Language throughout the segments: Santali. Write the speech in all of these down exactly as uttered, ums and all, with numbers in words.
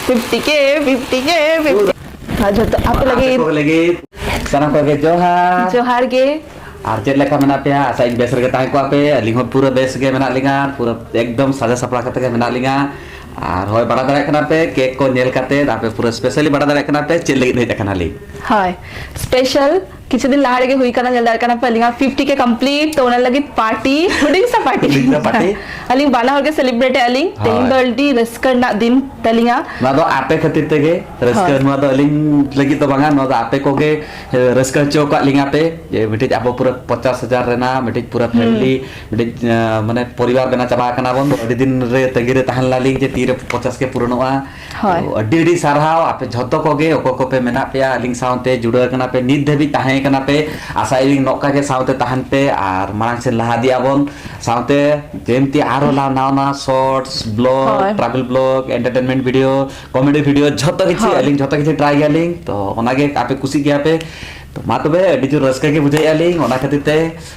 ᱯᱷᱤᱯᱴᱤ ᱠᱮ, ᱯᱷᱤᱯᱴᱤ ᱠᱮ, ᱯᱷᱤᱯᱴᱤ᱾ ᱟᱨ ᱡᱚᱛᱚ ᱟᱯᱮ ᱞᱟᱹᱜᱤᱫ ᱠᱚ ᱞᱟᱹᱜᱤᱫ ᱥᱟᱱᱟᱢ ᱠᱚᱜᱮ ᱡᱚᱦᱟᱨ᱾ ᱡᱚᱦᱟᱨ ᱜᱮ᱾ ᱟᱨ ᱪᱮᱫ ᱞᱮᱠᱟ ᱢᱮᱱᱟᱜ ᱯᱮᱭᱟ? ᱟᱥᱟᱭᱟᱹᱧ ᱵᱮᱥ ᱨᱮᱜᱮ ᱛᱟᱦᱮᱸ ᱠᱚᱜᱼᱟ ᱯᱮ᱾ ᱟᱹᱞᱤᱧ ᱦᱚᱸ ᱯᱩᱨᱟᱹ ᱵᱮᱥ ᱜᱮ ᱢᱮᱱᱟᱜ ᱞᱤᱧᱟ, ᱯᱩᱨᱟᱹ ᱮᱠᱫᱚᱢ ᱥᱟᱡᱟ ᱥᱟᱯᱲᱟᱣ ᱠᱟᱛᱮ ᱜᱮ ᱢᱮᱱᱟᱜ ᱞᱤᱧᱟ᱾ ᱟᱨ ᱦᱳᱭ, ᱵᱟᱲᱟᱭ ᱫᱟᱲᱮᱭᱟᱜ ᱠᱟᱱᱟ ᱯᱮ, ᱠᱮᱠ ᱠᱚ ᱧᱮᱞ ᱠᱟᱛᱮ ᱟᱯᱮ ᱯᱩᱨᱟᱹ specially ᱵᱟᱲᱟᱭ ᱫᱟᱲᱮᱭᱟᱜ ᱠᱟᱱᱟ ᱯᱮ ᱪᱮᱫ ᱞᱟᱹᱜᱤᱫ ᱦᱮᱡ ᱟᱠᱟᱱᱟᱞᱤᱧ᱾ ᱦᱳᱭ, special ᱠᱤᱪᱷᱩ ᱫᱤᱱ ᱞᱟᱦᱟ ᱨᱮᱜᱮ ᱦᱩᱭ ᱠᱟᱱᱟ, ᱧᱮᱞ ᱫᱟᱲᱮᱭᱟᱜ ᱠᱟᱱᱟ ᱯᱮ ᱟᱹᱞᱤᱧᱟᱜ ᱯᱷᱤᱯᱴᱤ ᱠᱮ complete, ᱛᱚ ᱚᱱᱟ ᱞᱟᱹᱜᱤᱫ ᱯᱟᱨᱴᱤ, ᱦᱩᱰᱤᱧ ᱥᱟ ᱯᱟᱨᱴᱤ᱾ ᱦᱩᱰᱤᱧ ᱥᱟ ᱯᱟᱨᱴᱤ᱾ ᱟᱹᱞᱤᱧ ᱵᱟᱱᱟ ᱦᱚᱲ ᱜᱮ celebrate ᱮᱫ ᱟᱹᱞᱤᱧ᱾ ᱛᱮᱦᱮᱧ ᱫᱚ ᱦᱳᱭ᱾ ᱟᱹᱰᱤ ᱨᱟᱹᱥᱠᱟᱹ ᱨᱮᱱᱟᱜ ᱫᱤᱱ ᱛᱟᱹᱞᱤᱧᱟ᱾ ᱱᱚᱣᱟ ᱫᱚ ᱟᱯᱮ ᱠᱷᱟᱹᱛᱤᱨ ᱛᱮᱜᱮ ᱨᱟᱹᱥᱠᱟᱹ, ᱦᱳᱭ᱾ ᱱᱚᱣᱟ ᱫᱚ ᱟᱹᱞᱤᱧ ᱞᱟᱹᱜᱤᱫ ᱫᱚ ᱵᱟᱝᱟ, ᱱᱚᱣᱟ ᱫᱚ ᱟᱯᱮ ᱠᱚᱜᱮ, ᱮ, ᱨᱟᱹᱥᱠᱟᱹ ᱦᱚᱪᱚ ᱟᱠᱟᱫ ᱞᱤᱧᱟ ᱯᱮ᱾ ᱡᱮ ᱢᱤᱫᱴᱤᱡ ᱟᱵᱚ ᱯᱩᱨᱟᱹ ᱯᱚᱪᱟᱥ ᱦᱟᱡᱟᱨ ᱨᱮᱱᱟᱜ ᱢᱤᱫᱴᱤᱡ ᱯᱩᱨᱟᱹ ᱦᱩᱸ᱾ ᱯᱷᱮᱢᱤᱞᱤ, ᱢᱤᱫᱴᱤᱡ, ᱮ, ᱢᱟᱱᱮ ᱯᱚᱨᱤᱵᱟᱨ ᱵᱮᱱᱟᱣ ᱪᱟᱵᱟ ᱟᱠᱟᱱᱟ ᱵᱚᱱ᱾ ᱟᱹᱰᱤ ᱫᱤᱱ ᱨᱮ ᱛᱟᱺᱜᱤ ᱨᱮ ᱛᱟᱦᱮᱸ ᱞᱮᱱᱟᱞᱤᱧ ᱡᱮ ᱛᱤᱨᱮ ᱯᱚᱪᱟᱥ ᱠᱮ ᱯᱩᱨᱚᱱᱚᱜᱼᱟ᱾ ᱦᱳᱭ᱾ ᱛᱚ, ᱟᱹᱰᱤ ᱟᱹᱰᱤ ᱥᱟᱨᱦᱟᱣ ᱟᱯᱮ ᱡᱷᱚᱛᱚ ᱠᱚᱜᱮ, ᱚᱠᱚᱭ ᱠᱚᱯᱮ ᱢᱮᱱᱟᱜ ᱯᱮᱭᱟ ᱟᱹᱞᱤᱧ ᱥᱟᱶᱛᱮ ᱡᱩᱲᱟᱹᱣ ᱠᱟᱱᱟ ᱯᱮ, ᱱᱤᱛ ᱫᱷᱟᱹᱵᱤᱡ ᱛᱟᱦᱮᱸ ᱠᱟᱱᱟ ᱯᱮ᱾ ᱟᱥᱟᱭᱟᱞᱤᱧ ᱱᱚᱝᱠᱟ ᱜᱮ ᱥᱟᱶᱛᱮ ᱛᱟᱦᱮᱱ ᱯᱮ ᱟᱨ ᱢᱟᱲᱟᱝ ᱥᱮᱫ ᱞᱟᱦᱟ ᱤᱫᱤᱜ ᱟᱵᱚᱱ᱾ ᱥᱟᱶᱛᱮ ᱡᱮᱢᱛᱤ ᱟᱨᱚ ᱱᱟᱣᱟ ᱱᱟᱣᱟ shorts, vlog, ᱦᱳᱭ᱾ Travel vlog, entertainment video, comedy video, ᱡᱷᱚᱛᱚ ᱠᱤᱪᱷᱩ ᱦᱳᱭ᱾ ᱟᱹᱞᱤᱧ ᱡᱷᱚᱛᱚ ᱠᱤᱪᱷᱩ try ᱜᱮᱭᱟᱞᱤᱧ᱾ ᱛᱚ ᱚᱱᱟᱜᱮ ᱟᱯᱮ ᱠᱩᱥᱤᱜ ᱜᱮᱭᱟ ᱯᱮ᱾ ᱛᱚ ᱢᱟ ᱛᱚᱵᱮ, ᱟᱹᱰᱤ ᱡᱳᱨ ᱨᱟᱹᱥᱠᱟᱹ ᱜᱮ ᱵᱩᱡᱷᱟᱹᱣᱮᱫᱼᱟ ᱞᱤᱧ, ᱚᱱᱟ ᱠᱷᱟᱹᱛᱤᱨ ᱛᱮ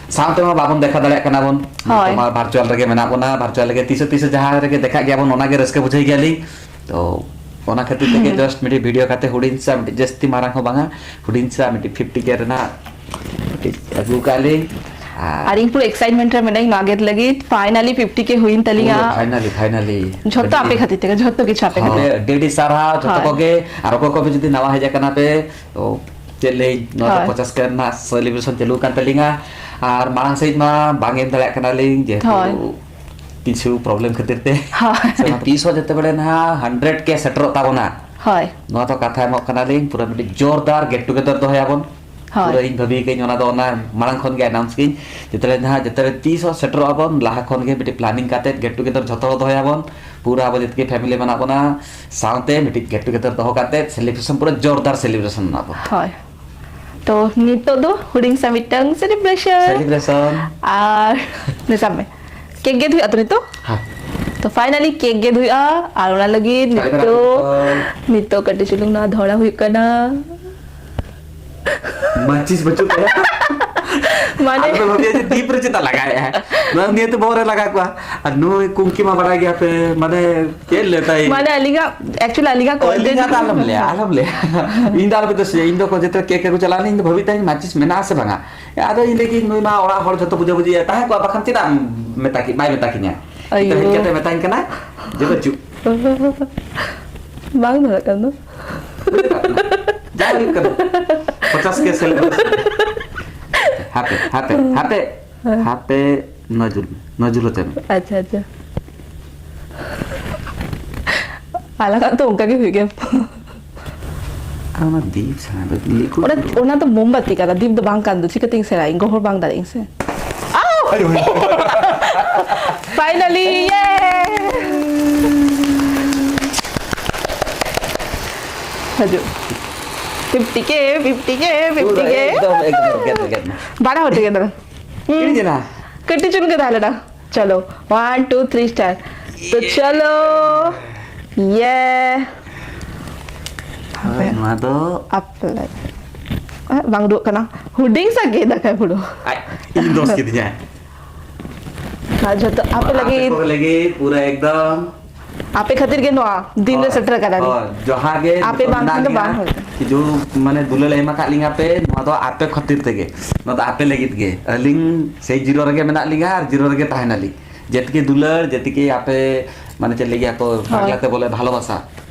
ᱥᱟᱶ ᱛᱮᱢᱟ ᱵᱟᱵᱚᱱ ᱫᱮᱠᱷᱟ ᱫᱟᱲᱮᱭᱟᱜ ᱠᱟᱱᱟ ᱵᱚᱱ᱾ ᱦᱳᱭ᱾ ᱱᱤᱛᱚᱜ ᱢᱟ virtual ᱨᱮᱜᱮ ᱢᱮᱱᱟᱜ ᱵᱚᱱᱟ, virtual ᱨᱮᱜᱮ ᱛᱤᱥᱚᱜ ᱛᱤᱥᱚᱜ ᱡᱟᱦᱟᱸ ᱨᱮᱜᱮ ᱫᱮᱠᱷᱟᱜ ᱜᱮᱭᱟ ᱵᱚᱱ, ᱚᱱᱟᱜᱮ ᱨᱟᱹᱥᱠᱟᱹ ᱵᱩᱡᱷᱟᱹᱣ ᱜᱮᱭᱟᱞᱤᱧ᱾ ᱛᱚ ᱚᱱᱟ ᱠᱷᱟᱹᱛᱤᱨ ᱛᱮᱜᱮ ᱦᱩᱸ᱾ Just ᱢᱤᱫᱴᱤᱡ video ᱠᱟᱛᱮ ᱦᱩᱰᱤᱧ ᱥᱟ ᱢᱤᱫᱴᱤᱡ ᱡᱟᱹᱥᱛᱤ ᱢᱟᱨᱟᱝ ᱦᱚᱸ ᱵᱟᱝᱟ, ᱦᱩᱰᱤᱧ ᱥᱟ ᱢᱤᱫᱴᱤᱡ ᱯᱷᱤᱯᱴᱤ ᱠᱮ ᱨᱮᱱᱟᱜ ᱢᱤᱫᱴᱤᱡ ᱟᱹᱜᱩ ᱠᱟᱜ ᱞᱤᱧ᱾ ᱟᱨ ᱟᱨ ᱤᱧ ᱯᱩᱨᱟᱹ excitement ᱨᱮ ᱢᱮᱱᱟᱹᱧ ᱱᱚᱣᱟ ᱜᱮ ᱞᱟᱹᱜᱤᱫ᱾ Finally ᱯᱷᱤᱯᱴᱤ ᱠᱮ ᱦᱩᱭᱮᱱ ᱛᱟᱹᱞᱤᱧᱟ᱾ ᱯᱩᱨᱟᱹ finally, finally᱾ ᱡᱷᱚᱛᱚ ᱟᱯᱮ ᱠᱷᱟᱹᱛᱤᱨ ᱛᱮᱜᱮ, ᱡᱷᱚᱛᱚ ᱠᱤᱪᱷᱩ ᱟᱯᱮ ᱠᱷᱟᱹᱛᱤᱨ ᱦᱳᱭ, ᱛᱮᱜᱮ᱾ ᱟᱹᱰᱤ ᱟᱹᱰᱤ ᱥᱟᱨᱦᱟᱣ ᱡᱷᱚᱛᱚ ᱦᱳᱭ᱾ ᱠᱚᱜᱮ᱾ ᱟᱨ ᱚᱠᱚᱭ ᱠᱚ ᱡᱩᱫᱤ ᱱᱟᱣᱟ ᱦᱮᱡ ᱟᱠᱟᱱᱟ ᱯᱮ, ᱛᱚ ᱪᱮᱫ ᱞᱟᱹᱭ, ᱱᱚᱣᱟ ᱫᱚ ᱦᱳᱭ᱾ ᱯᱚᱪᱟᱥ ᱠᱮ ᱨᱮᱱᱟᱜ celebration ᱪᱟᱹᱞᱩ ᱠᱟᱱ ᱛᱟᱹᱞᱤᱧᱟ᱾ ᱟᱨ ᱢᱟᱲᱟᱝ ᱥᱮᱫ ᱢᱟ ᱵᱟᱝ ᱮᱢ ᱫᱟᱲᱮᱭᱟᱜ ᱠᱟᱱᱟᱞᱤᱧ, ᱡᱮᱦᱮᱛᱩ ᱦᱳᱭ᱾ ᱠᱤᱪᱷᱩ problem ᱠᱷᱟᱹᱛᱤᱨ ᱛᱮ᱾ ᱦᱳᱭ᱾ ᱥᱮ ᱛᱤᱥ ᱦᱚᱸ ᱡᱮᱛᱮ ᱵᱮᱲᱮ ᱱᱟᱦᱟᱜ hundred ᱠᱮ ᱥᱮᱴᱮᱨᱚᱜ ᱛᱟᱵᱚᱱᱟ, ᱦᱳᱭ᱾ ᱱᱚᱣᱟ ᱫᱚ ᱠᱟᱛᱷᱟ ᱮᱢᱚᱜ ᱠᱟᱱᱟᱞᱤᱧ, ᱯᱩᱨᱟᱹ ᱢᱤᱫᱴᱤᱡ ᱡᱳᱨᱫᱟᱨ get together ᱫᱚᱦᱚᱭᱟᱵᱚᱱ᱾ ᱦᱳᱭ᱾ ᱯᱩᱨᱟᱹ ᱤᱧ ᱵᱷᱟᱹᱵᱤ ᱠᱟᱹᱧ, ᱚᱱᱟ ᱫᱚ ᱚᱱᱟ ᱢᱟᱲᱟᱝ ᱠᱷᱚᱱ ᱜᱮ announce ᱠᱟᱹᱧ, ᱡᱮᱛᱮ ᱵᱮᱲᱮ ᱱᱟᱦᱟᱜ, ᱡᱮᱛᱮ ᱵᱮᱲᱮ ᱛᱤᱥ ᱦᱚᱸ ᱥᱮᱴᱮᱨᱚᱜ ᱟᱵᱚᱱ, ᱞᱟᱦᱟ ᱠᱷᱚᱱ ᱜᱮ ᱢᱤᱫᱴᱤᱡ planning ᱠᱟᱛᱮ get together ᱡᱷᱚᱛᱚ ᱦᱚᱲ ᱫᱚᱦᱚᱭᱟᱵᱚᱱ᱾ ᱯᱩᱨᱟᱹ ᱟᱵᱚ ᱡᱮᱛᱮ family ᱢᱮᱱᱟᱜ ᱵᱚᱱᱟ, ᱥᱟᱶᱛᱮ ᱢᱤᱫᱴᱤᱡ get together ᱫᱚᱦᱚ ᱠᱟᱛᱮ celebration, ᱯᱩᱨᱟᱹ ᱡᱳᱨᱫᱟᱨ celebration ᱢᱮᱱᱟᱜ ᱵᱚᱱᱟ᱾ ᱦᱳᱭ᱾ ᱛᱚ ᱱᱤᱛᱚᱜ ᱫᱚ ᱦᱩᱰᱤᱧ ᱥᱟ ᱢᱤᱫᱴᱟᱝ celebration᱾ Celebration᱾ ᱟᱨ ᱱᱤᱥᱟᱢ ᱢᱮ, ᱠᱮᱠ ᱜᱮᱫ ᱦᱩᱭᱩᱜᱼᱟ ᱛᱚ ᱱᱤᱛᱚᱜ? ᱦᱮᱸ᱾ ᱛᱚ finally ᱠᱮᱠ ᱜᱮᱫ ᱦᱩᱭᱩᱜᱼᱟ᱾ ᱟᱨ ᱚᱱᱟ ᱞᱟᱹᱜᱤᱫ ᱠᱟᱭᱨᱟ ᱱᱤᱛᱚᱜ, ᱯᱤᱴᱷᱟᱹ᱾ ᱱᱤᱛᱚᱜ ᱠᱟᱹᱴᱤᱡ ᱪᱩᱞᱩᱝ ᱱᱚᱣᱟ ᱫᱷᱚᱨᱟ ᱦᱩᱭᱩᱜ ᱠᱟᱱᱟ᱾ ᱢᱟᱹᱪᱤᱥ ᱵᱟᱹᱪᱩᱜ ᱛᱟᱭᱟ᱾ ᱢᱟᱱᱮ ᱟᱞᱚᱯᱮ ᱵᱷᱟᱹᱵᱤᱭᱟ ᱡᱮ ᱫᱤᱯ ᱨᱮ ᱪᱮᱫᱟᱜ ᱞᱟᱜᱟᱭᱮᱫᱼᱟ, ᱱᱚᱣᱟ ᱱᱤᱭᱟᱹ ᱛᱮ ᱵᱚᱦᱚᱜ ᱨᱮ ᱞᱟᱜᱟ ᱠᱚᱣᱟ᱾ ᱟᱨ ᱱᱩᱭ ᱠᱩᱝᱠᱤ ᱢᱟ ᱵᱟᱲᱟᱭ ᱜᱮᱭᱟ ᱯᱮ, ᱢᱟᱱᱮ ᱪᱮᱫ ᱞᱟᱹᱭ ᱛᱟᱭ? ᱢᱟᱱᱮ ᱟᱹᱞᱤᱧᱟᱜ, actually ᱟᱹᱞᱤᱧᱟᱜ content ᱟᱹᱞᱤᱧᱟᱜ ᱫᱚ ᱟᱞᱚᱢ ᱞᱟᱹᱭᱟ, ᱟᱞᱚᱢ ᱞᱟᱹᱭᱟ᱾ ᱤᱧ ᱫᱚ ᱟᱞᱚᱯᱮ ᱫᱳᱥᱮᱭᱟ, ᱤᱧ ᱫᱚ ᱡᱚᱛᱚ ᱠᱮᱠ ᱠᱚ ᱪᱟᱞᱟᱣ ᱞᱮᱱᱟ, ᱤᱧ ᱫᱚ ᱵᱷᱟᱹᱵᱤ ᱛᱟᱦᱮᱸᱧ ᱢᱟᱪᱤᱥ ᱢᱮᱱᱟᱜᱼᱟ ᱥᱮ ᱵᱟᱝᱟ᱾ ᱟᱫᱚ ᱤᱧ ᱞᱟᱹᱜᱤᱫ ᱱᱩᱭ ᱢᱟ ᱚᱲᱟᱜ ᱦᱚᱲ ᱡᱷᱚᱛᱚ ᱵᱩᱡᱷᱟᱹ ᱵᱩᱡᱷᱤ ᱛᱟᱦᱮᱸ ᱠᱚᱜᱼᱟ, ᱵᱟᱠᱷᱟᱱ ᱪᱮᱫᱟᱜ ᱢᱮᱛᱟ ᱠᱤ-, ᱵᱟᱭ ᱢᱮᱛᱟ ᱠᱤᱧᱟ? ᱟᱭᱳ᱾ ᱱᱤᱛᱚᱜ ᱦᱮᱡ ᱠᱟᱛᱮ ᱢᱮᱛᱟᱧ ᱠᱟᱱᱟ ᱡᱮ ᱵᱟᱹᱪᱩᱜ᱾ ᱵᱟᱝ ᱫᱷᱚᱨᱟᱜ ᱠᱟᱱ ᱫᱚ᱾ ᱡᱟ ᱦᱩᱭᱩᱜ ᱠᱟᱱᱟ, ᱯᱚᱪᱟᱥ ᱠᱮ celebration᱾ ᱦᱟᱯᱮ, ᱦᱟᱯᱮ, ᱦᱟᱯᱮ, ᱦᱮᱸ᱾ ᱦᱟᱯᱮ, ᱱᱚᱡᱩᱞ ᱢᱮ, ᱱᱚᱡᱩᱞ ᱦᱚᱪᱚᱭ ᱢᱮ᱾ ᱟᱪᱪᱷᱟ, ᱟᱪᱪᱷᱟ᱾ ᱟᱞᱟᱝᱟᱜ ᱛᱚ ᱚᱱᱠᱟ ᱜᱮ ᱦᱩᱭᱩᱜ ᱜᱮᱭᱟ᱾ ᱟᱨ ᱚᱱᱟ ᱫᱤᱯ ᱥᱮᱬᱟ ᱫᱚ ᱞᱤᱠᱩᱭᱤᱰ ᱚᱱᱟ, ᱫᱚ᱾ ᱚᱱᱟ ᱫᱚ ᱢᱳᱢᱵᱟᱛᱤ ᱠᱟᱱᱟ, ᱫᱤᱯ ᱫᱚ ᱵᱟᱝ ᱠᱟᱱ ᱫᱚ, ᱪᱤᱠᱟᱹᱛᱤᱧ ᱥᱮᱬᱟᱭᱟ? ᱤᱧ ᱜᱚᱦᱚᱲ ᱵᱟᱝ ᱫᱟᱲᱮᱭᱟᱜ ᱤᱧ ᱥᱮ᱾ ᱟᱭᱳ᱾ Finally, yay! ᱦᱤᱡᱩᱜ᱾ fifty K, fifty K, fifty K᱾ ᱯᱩᱨᱟᱹ ᱮᱠᱫᱚᱢ, ᱮᱠᱫᱚᱢ, ᱜᱮᱫ ᱢᱮ, ᱜᱮᱫ ᱢᱮ᱾ ᱵᱟᱲᱟ ᱦᱚᱴᱚ ᱠᱮᱫᱟ᱾ ᱦᱩᱸ᱾ ᱤᱧ ᱡᱮᱱᱟ᱾ ᱠᱟᱹᱴᱤᱡ ᱪᱩᱞᱩᱝ ᱜᱮ ᱛᱟᱦᱮᱸ ᱞᱮᱱᱟ᱾ ᱪᱚᱞᱚ, one, two, three, start. ᱛᱚ ᱪᱚᱞᱚ, ᱭᱮ᱾ ᱦᱳᱭ, ᱱᱚᱣᱟ ᱫᱚ ᱟᱯᱮ ᱞᱟᱹᱜᱤᱫ᱾ ᱮ, ᱵᱟᱝ ᱩᱰᱩᱠ ᱠᱟᱱᱟ᱾ ᱦᱩᱰᱤᱧ ᱥᱟ ᱜᱮ ᱫᱟᱠᱟᱭ ᱯᱷᱩᱲᱩ᱾ ᱟᱡ, ᱤᱧ ᱫᱚᱥ ᱠᱤᱫᱤᱧᱟ᱾ ᱟᱨ ᱡᱷᱚᱛᱚ ᱟᱯᱮ ᱟᱯᱮ ᱞᱟᱹᱜᱤᱫ᱾ ᱠᱚ ᱞᱟᱹᱜᱤᱫ ᱯᱩᱨᱟᱹ ᱮᱠᱫᱚᱢ᱾ ᱟᱯᱮ ᱠᱷᱟᱹᱛᱤᱨ ᱜᱮ ᱱᱚᱣᱟ ᱫᱤᱱ ᱨᱮ ᱦᱳᱭ, ᱥᱮᱴᱮᱨ ᱟᱠᱟᱱᱟ᱾ ᱦᱳᱭ, ᱡᱟᱦᱟᱸ ᱜᱮ ᱟᱯᱮ ᱱᱤᱛᱚᱜ ᱵᱟᱝ ᱢᱮᱱᱟᱜ ᱠᱷᱟᱱ ᱫᱚ ᱞᱤᱧᱟ, ᱵᱟᱝ ᱦᱩᱭ ᱠᱚᱜᱼᱟ᱾ ᱠᱤᱪᱷᱩ ᱢᱟᱱᱮ ᱫᱩᱞᱟᱹᱲ ᱮᱢ ᱟᱠᱟᱫ ᱞᱤᱧᱟ ᱯᱮ, ᱱᱚᱣᱟ ᱫᱚ ᱟᱯᱮ ᱠᱷᱟᱹᱛᱤᱨ ᱛᱮᱜᱮ, ᱱᱚᱣᱟ ᱫᱚ ᱟᱯᱮ ᱞᱟᱹᱜᱤᱫ ᱜᱮ᱾ ᱟᱹᱞᱤᱧ ᱥᱮᱭ ᱡᱤᱨᱳ ᱨᱮᱜᱮ ᱢᱮᱱᱟᱜ ᱞᱤᱧᱟ ᱟᱨ ᱡᱤᱨᱳ ᱨᱮᱜᱮ ᱛᱟᱦᱮᱱᱟᱞᱤᱧ᱾ ᱡᱮᱛᱠᱮ ᱫᱩᱞᱟᱹᱲ, ᱡᱮᱛᱠᱮ ᱟᱯᱮ, ᱢᱟᱱᱮ ᱪᱮᱫ ᱞᱟᱹᱭ ᱜᱮᱭᱟ ᱠᱚ, ᱦᱳᱭ᱾ ᱵᱟᱝᱞᱟ ᱛᱮ ᱵᱚᱞᱮ ᱵᱷᱟᱞᱚᱵᱟᱥᱟ᱾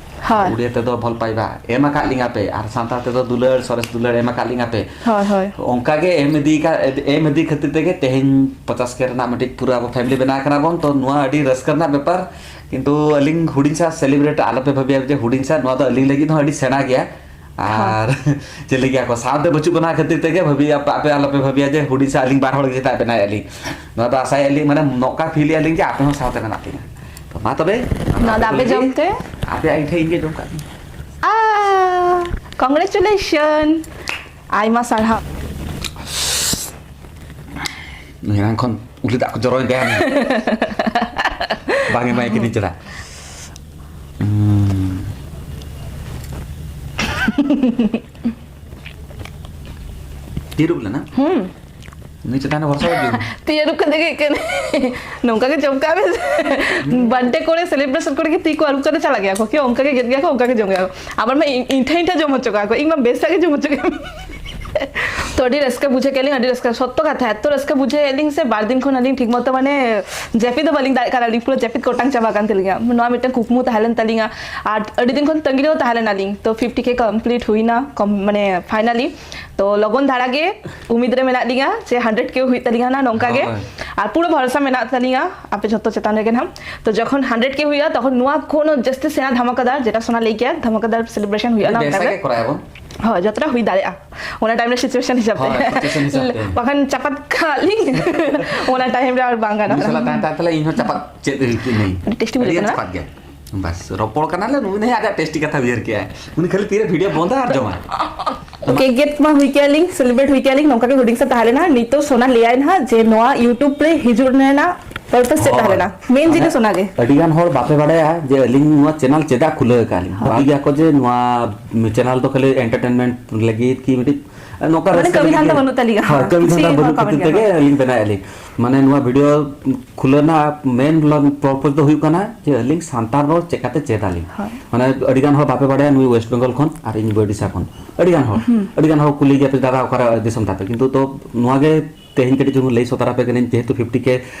ᱦᱳᱭ᱾ ᱩᱲᱤᱭᱟ ᱛᱮᱫᱚ ᱵᱷᱚᱞ ᱯᱟᱭᱵᱟ᱾ ᱮᱢ ᱟᱠᱟᱫ ᱞᱤᱧᱟ ᱯᱮ, ᱟᱨ ᱥᱟᱱᱛᱟᱲ ᱛᱮᱫᱚ ᱫᱩᱞᱟᱹᱲ, ᱥᱚᱨᱮᱥ ᱫᱩᱞᱟᱹᱲ ᱮᱢ ᱟᱠᱟᱫ ᱞᱤᱧᱟ ᱯᱮ᱾ ᱦᱳᱭ, ᱦᱳᱭ᱾ ᱚᱱᱠᱟ ᱜᱮ ᱮᱢ ᱤᱫᱤ ᱠᱟ-, ᱮᱢ ᱤᱫᱤ ᱠᱷᱟᱹᱛᱤᱨ ᱛᱮᱜᱮ ᱛᱮᱦᱮᱧ ᱯᱚᱪᱟᱥ ᱠᱮ ᱨᱮᱱᱟᱜ ᱢᱤᱫᱴᱤᱡ ᱯᱩᱨᱟᱹ ᱟᱵᱚ family ᱵᱮᱱᱟᱣ ᱠᱟᱱᱟ ᱵᱚᱱ᱾ ᱛᱚ ᱱᱚᱣᱟ ᱟᱹᱰᱤ ᱨᱟᱹᱥᱠᱟᱹ ᱨᱮᱱᱟᱜ ᱵᱮᱯᱟᱨ᱾ ᱠᱤᱱᱛᱩ ᱟᱹᱞᱤᱧ ᱦᱩᱰᱤᱧ ᱥᱟ celebrate ᱟᱞᱚᱯᱮ ᱵᱷᱟᱵᱤᱭᱟ ᱡᱮ ᱦᱩᱰᱤᱧ ᱥᱟ, ᱱᱚᱣᱟ ᱫᱚ ᱟᱹᱞᱤᱧ ᱞᱟᱹᱜᱤᱫ ᱦᱚᱸ ᱟᱹᱰᱤ ᱥᱮᱬᱟ ᱜᱮᱭᱟ᱾ ᱦᱳᱭ᱾ ᱟᱨ ᱪᱮᱫ ᱞᱟᱹᱭ ᱜᱮᱭᱟ ᱠᱚ, ᱥᱟᱶᱛᱮ ᱵᱟᱹᱪᱩᱜ ᱵᱚᱱᱟ ᱠᱷᱟᱹᱛᱤᱨ ᱛᱮᱜᱮ ᱵᱷᱟᱵᱤ, ᱟᱯᱮ, ᱟᱯᱮ ᱟᱞᱚᱯᱮ ᱵᱷᱟᱵᱤᱭᱟ ᱡᱮ ᱦᱩᱰᱤᱧ ᱥᱟ ᱟᱹᱞᱤᱧ ᱵᱟᱨ ᱦᱚᱲ ᱜᱮ ᱪᱮᱫᱟᱜ ᱵᱮᱱᱟᱣᱮᱫ ᱞᱤᱧ᱾ ᱱᱚᱣᱟ ᱫᱚ ᱟᱥᱟᱭᱮᱫ ᱞᱤᱧ, ᱢᱟᱱᱮ ᱱᱚᱝᱠᱟ feel ᱮᱫ ᱞᱤᱧ ᱡᱮ ᱟᱯᱮ ᱦᱚᱸ ᱥᱟᱶᱛᱮ ᱢᱮᱱᱟᱜ ᱯᱮᱭᱟ᱾ ᱛᱚ ᱢᱟ ᱛᱚᱵᱮ, ᱱᱚᱣᱟ ᱫᱚ ᱟᱯᱮ ᱡᱚᱢ ᱛᱮ? ᱟᱯᱮᱭᱟᱜ ᱤᱧ ᱴᱷᱮᱱ ᱤᱧ ᱜᱮ ᱡᱚᱢ ᱠᱟᱜ ᱞᱤᱧ᱾ ᱟ, congratulation᱾ ᱟᱭᱢᱟ ᱥᱟᱨᱦᱟᱣ᱾ ᱮᱱᱟᱝ ᱠᱷᱚᱱ ᱩᱞᱤ ᱫᱟᱜ ᱠᱚ ᱡᱚᱨᱚᱭᱮᱱ ᱛᱟᱭᱟ᱾ ᱵᱟᱝ ᱮᱢᱟᱭ ᱠᱟᱹᱱᱟᱹᱧ ᱪᱮᱫᱟᱜ? ᱦᱩᱸ᱾ ᱛᱤᱨᱩᱵ ᱞᱮᱱᱟ? ᱦᱩᱸ᱾ ᱱᱩᱭ ᱪᱮᱛᱟᱱ ᱨᱮ ᱵᱷᱚᱨᱥᱟ ᱵᱟᱹᱪᱩᱜ᱾ ᱛᱤ ᱟᱹᱨᱩᱵ ᱠᱟᱛᱮ ᱜᱮ ᱠᱟᱱᱟ᱾ ᱱᱚᱝᱠᱟ ᱜᱮ ᱡᱚᱢ ᱠᱟᱜ ᱢᱮ᱾ ᱵᱟᱨᱛᱷᱰᱮ ᱠᱚᱨᱮ, ᱥᱮᱞᱤᱵᱨᱮᱥᱚᱱ ᱠᱚᱨᱮ ᱜᱮ ᱛᱤ ᱠᱚ ᱟᱹᱨᱩᱵ ᱠᱟᱛᱮ ᱪᱟᱞᱟᱜ ᱜᱮᱭᱟ ᱠᱚ, ᱠᱤ ᱚᱱᱠᱟ ᱜᱮ ᱜᱮᱫ ᱜᱮᱭᱟ ᱠᱚ, ᱚᱱᱠᱟ ᱜᱮ ᱡᱚᱢ ᱜᱮᱭᱟ ᱠᱚ᱾ ᱟᱵᱟᱨ ᱢᱟ ᱤ- ᱤᱱᱴᱷᱟ ᱤᱱᱴᱷᱟ ᱡᱚᱢ ᱦᱚᱪᱚ ᱠᱟᱜ ᱠᱚ, ᱤᱧ ᱢᱟ ᱵᱮᱥᱟᱜ ᱜᱮ ᱡᱚᱢ ᱦᱚᱪᱚ ᱠᱮᱫ᱾ ᱛᱚ ᱟᱹᱰᱤ ᱨᱟᱹᱥᱠᱟᱹ ᱵᱩᱡᱷᱟᱹᱣ ᱠᱮᱫ ᱞᱤᱧ, ᱟᱹᱰᱤ ᱨᱟᱹᱥᱠᱟᱹ, ᱥᱚᱛᱛᱚ ᱠᱟᱛᱷᱟ, ᱮᱛᱚ ᱨᱟᱹᱥᱠᱟᱹ ᱵᱩᱡᱷᱟᱹᱣ ᱮᱫ ᱞᱤᱧ ᱥᱮ, ᱵᱟᱨ ᱫᱤᱱ ᱠᱷᱚᱱ ᱟᱹᱞᱤᱧ ᱴᱷᱤᱠ ᱢᱚᱛᱚ ᱢᱟᱱᱮ ᱡᱟᱹᱯᱤᱫ ᱦᱚᱸ ᱵᱟᱹᱞᱤᱧ ᱫᱟᱲᱮᱭᱟᱜ ᱠᱟᱱᱟ, ᱟᱹᱞᱤᱧ ᱯᱩᱨᱟᱹ ᱡᱟᱹᱯᱤᱫ ᱠᱚ ᱚᱴᱟᱝ ᱪᱟᱵᱟ ᱟᱠᱟᱱ ᱛᱟᱹᱞᱤᱧᱟ᱾ ᱱᱚᱣᱟ ᱢᱤᱫᱴᱟᱝ ᱠᱩᱠᱢᱩ ᱛᱟᱦᱮᱸ ᱞᱮᱱ ᱛᱟᱹᱞᱤᱧᱟ, ᱟᱨ ᱟᱹᱰᱤ ᱫᱤᱱ ᱠᱷᱚᱱ ᱛᱟᱺᱜᱤ ᱨᱮᱦᱚᱸ ᱛᱟᱦᱮᱸ ᱞᱮᱱᱟᱞᱤᱧ᱾ ᱛᱚ ᱯᱷᱤᱯᱴᱤ ᱠᱮ ᱠᱚᱢᱯᱞᱤᱴ ᱦᱩᱭᱱᱟ, ᱠᱚᱢ ᱢᱟᱱᱮ ᱯᱷᱟᱭᱱᱟᱞᱤ᱾ ᱛᱚ ᱞᱚᱜᱚᱱ ᱫᱷᱟᱨᱟ ᱜᱮ ᱩᱢᱤᱫ ᱨᱮ ᱢᱮᱱᱟᱜ ᱞᱤᱧᱟ ᱡᱮ ᱦᱟᱱᱰᱨᱮᱰ ᱠᱮ ᱦᱩᱭᱩᱜ ᱛᱟᱹᱞᱤᱧᱟ ᱱᱟᱜ ᱱᱚᱝᱠᱟ ᱜᱮ᱾ ᱦᱳᱭ᱾ ᱟᱨ ᱯᱩᱨᱟᱹ ᱵᱷᱚᱨᱥᱟ ᱢᱮᱱᱟᱜ ᱛᱟᱹᱞᱤᱧᱟ ᱟᱯᱮ ᱡᱷᱚᱛᱚ ᱪᱮᱛᱟᱱ ᱨᱮᱜᱮ ᱱᱟᱜ᱾ ᱛᱚ ᱡᱚᱠᱷᱚᱱ ᱦᱟᱱᱰᱨᱮᱰ ᱠᱮ ᱦᱩᱭᱩᱜᱼᱟ, ᱛᱚᱠᱷᱚᱱ ᱱᱚᱣᱟ ᱠᱷᱚᱱ ᱦᱚᱸ ᱡᱟᱹᱥᱛᱤ ᱥᱮᱬᱟ ᱫᱷᱟᱢᱟᱠᱟᱫᱟᱨ, ᱡᱮᱴᱟ ᱥᱳᱱᱟ ᱞᱟᱹᱭ ᱠᱮᱭᱟ, ᱫᱷᱟᱢᱟᱠᱟᱫᱟᱨ ᱥᱮᱞᱤᱵᱨᱮᱥᱚᱱ ᱦᱩᱭᱩᱜᱼᱟ ᱱᱟᱜ ᱵᱮᱥᱟᱜ ᱚᱱᱠᱟ ᱜᱮ ᱠᱚᱨᱟᱣ ᱟᱵᱚᱱ᱾ ᱦᱳᱭ, ᱡᱚᱛᱚᱴᱟ ᱦᱩᱭ ᱫᱟᱲᱮᱭᱟᱜᱼᱟ ᱚᱱᱟ ᱴᱟᱭᱤᱢ ᱨᱮ, ᱥᱤᱪᱩᱭᱮᱥᱚᱱ ᱦᱤᱥᱟᱹᱵ ᱛᱮ᱾ ᱦᱳᱭ, situation ᱦᱤᱥᱟᱹᱵ ᱛᱮ᱾ ᱵᱟᱠᱷᱟᱱ ᱪᱟᱯᱟᱫ ᱠᱟᱜ ᱞᱤᱧ ᱚᱱᱟ ᱴᱟᱭᱤᱢ ᱨᱮ ᱟᱨ ᱵᱟᱝ ᱜᱟᱱᱚᱜᱼᱟ᱾ ᱩᱱᱤ ᱥᱟᱞᱟᱜ ᱛᱟᱦᱮᱸ ᱛᱟᱦᱮᱸ ᱛᱟᱦᱞᱮ ᱤᱧ ᱦᱚᱸ ᱪᱟᱯᱟᱫ ᱪᱮᱫ ᱦᱩᱭᱩᱜ ᱛᱤᱧ᱾ ᱟᱹᱰᱤ tasty ᱵᱩᱡᱷᱟᱹᱜ ᱟᱹᱰᱤ ᱠᱟᱱᱟ᱾ ᱪᱟᱯᱟᱫ ᱜᱮ᱾ ᱵᱟᱥ, ᱨᱚᱯᱚᱲ ᱠᱟᱱᱟᱞᱮ, ᱱᱩᱭ ᱱᱮ ᱟᱡᱟᱜ ᱴᱮᱥᱴᱤ ᱠᱟᱛᱷᱟ ᱩᱭᱦᱟᱹᱨ ᱠᱮᱜᱼᱟᱭ᱾ ᱩᱱᱤ ᱠᱷᱟᱹᱞᱤ ᱛᱤᱨᱮ ᱵᱷᱤᱰᱤᱭᱳ ᱵᱚᱱᱫᱟ ᱟᱨ ᱡᱚᱢᱟ᱾ ᱠᱮᱠ ᱜᱮᱫ ᱢᱟ ᱦᱩᱭ ᱠᱮᱜᱼᱟ ᱞᱤᱧ, ᱥᱮᱞᱤᱵᱨᱮᱴ ᱦᱩᱭ ᱠᱮᱜᱼᱟ ᱞᱤᱧ, ᱱᱚᱝᱠᱟ ᱜᱮ ᱦᱩᱰᱤᱧ ᱥᱮ ᱛᱟᱦᱮᱸ ᱞᱮᱱᱟ᱾ ᱱᱤᱛᱚᱜ ᱥᱳᱱᱟ ᱞᱟᱹᱭᱟᱭ ᱱᱟᱦᱟᱜ ᱡᱮ ᱱᱚᱣᱟ YouTube ᱨᱮ ᱦᱤᱡᱩᱜ ᱨᱮᱱᱟᱜ ᱯᱟᱨᱯᱟᱥ ᱪᱮᱫ ᱛᱟᱦᱮᱸ ᱞᱮᱱᱟ, ᱢᱮᱱ ᱢᱟᱱᱮ, ᱡᱤᱱᱤᱥ ᱚᱱᱟᱜᱮ᱾ ᱟᱹᱰᱤ ᱜᱟᱱ ᱦᱚᱲ ᱵᱟᱯᱮ ᱵᱟᱲᱟᱭᱟ ᱡᱮ ᱟᱹᱞᱤᱧ ᱱᱚᱣᱟ ᱪᱮᱱᱮᱞ ᱪᱮᱫᱟᱜ ᱠᱷᱩᱞᱟᱹᱣ ᱟᱠᱟᱫ ᱞᱤᱧ᱾ ᱦᱳᱭ᱾ ᱵᱷᱟᱹᱵᱤ ᱜᱮᱭᱟ ᱠᱚ ᱡᱮ ᱱᱚᱣᱟ ᱪᱮᱱᱮᱞ ᱫᱚ ᱠᱷᱟᱹᱞᱤ ᱮᱱᱴᱟᱨᱴᱮᱱᱢᱮᱱᱴ ᱞᱟᱹᱜᱤᱫ ᱠᱤ ᱢᱤᱫᱴᱤᱡ ᱱᱚᱝᱠᱟ ᱢᱟᱱᱮ ᱨᱟᱹᱥᱠᱟᱹ ᱠᱟᱹᱢᱤ ᱞᱟᱹᱜᱤᱫ ᱫᱷᱟᱱᱫᱟ ᱜᱮ᱾ ᱵᱟᱹᱱᱩᱜ ᱛᱟᱹᱞᱤᱧᱟ᱾ ᱦᱳᱭ, ᱠᱟᱹᱢᱤ ᱪᱮᱫ ᱫᱷᱟᱱᱫᱟ ᱦᱚᱸ ᱵᱟᱹᱱᱩᱜ ᱠᱟᱹᱢᱤ ᱠᱷᱟᱹᱛᱤᱨ ᱛᱮᱜᱮ ᱵᱟᱹᱱᱩᱜᱼᱟ᱾ ᱟᱹᱞᱤᱧ ᱵᱮᱱᱟᱣᱮᱫ ᱞᱤᱧ᱾ ᱢᱟᱱᱮ ᱱᱚᱣᱟ ᱵᱷᱤᱰᱤᱭᱳ ᱠᱷᱩᱞᱟᱹᱣ ᱨᱮᱱᱟᱜ ᱢᱮᱱ ᱯᱚᱨᱯᱚᱥ ᱫᱚ ᱦᱩᱭᱩᱜ ᱠᱟᱱᱟ ᱡᱮ ᱟᱹᱞᱤᱧ ᱥᱟᱱᱛᱟᱲ ᱨᱚᱲ ᱪᱮᱠᱟᱛᱮ ᱪᱮᱫ ᱟᱹᱞᱤᱧ᱾ ᱦᱳᱭ᱾ ᱢᱟᱱᱮ ᱟᱹᱰᱤ ᱜᱟᱱ ᱦᱚᱲ ᱵᱟᱯᱮ ᱵᱟᱲᱟᱭᱟ ᱱᱩᱭ ᱳᱭᱮᱥᱴ ᱵᱮᱝᱜᱚᱞ ᱠᱷᱚᱱ ᱟᱨ ᱤᱧ ᱵᱚᱰᱤᱥᱟ ᱠᱷᱚᱱ᱾ ᱟᱹᱰᱤ ᱜᱟᱱ ᱦᱚᱲ, ᱟᱹᱰᱤ ᱜᱟᱱ ᱦᱚᱲ ᱠᱩᱞᱤ ᱜᱮᱭᱟ ᱯᱮ, "ᱫᱟᱫᱟ ᱚᱠᱟᱨᱮ ᱫᱤᱥᱚᱢ ᱛᱟᱯᱮ?" ᱠᱤᱱᱛᱩ ᱛᱚ ᱱᱚᱣᱟ ᱜᱮ ᱛᱮᱦᱮᱧ ᱠᱟᱹᱴᱤᱡ ᱪᱩᱞᱩᱝ ᱞᱟᱹᱭ ᱥᱚᱫᱚᱨ ᱟᱯᱮ ᱠᱟᱹᱱᱟᱹᱧ, ᱡᱮᱦᱮᱛᱩ ᱯᱷᱤᱯᱴᱤ ᱠᱮ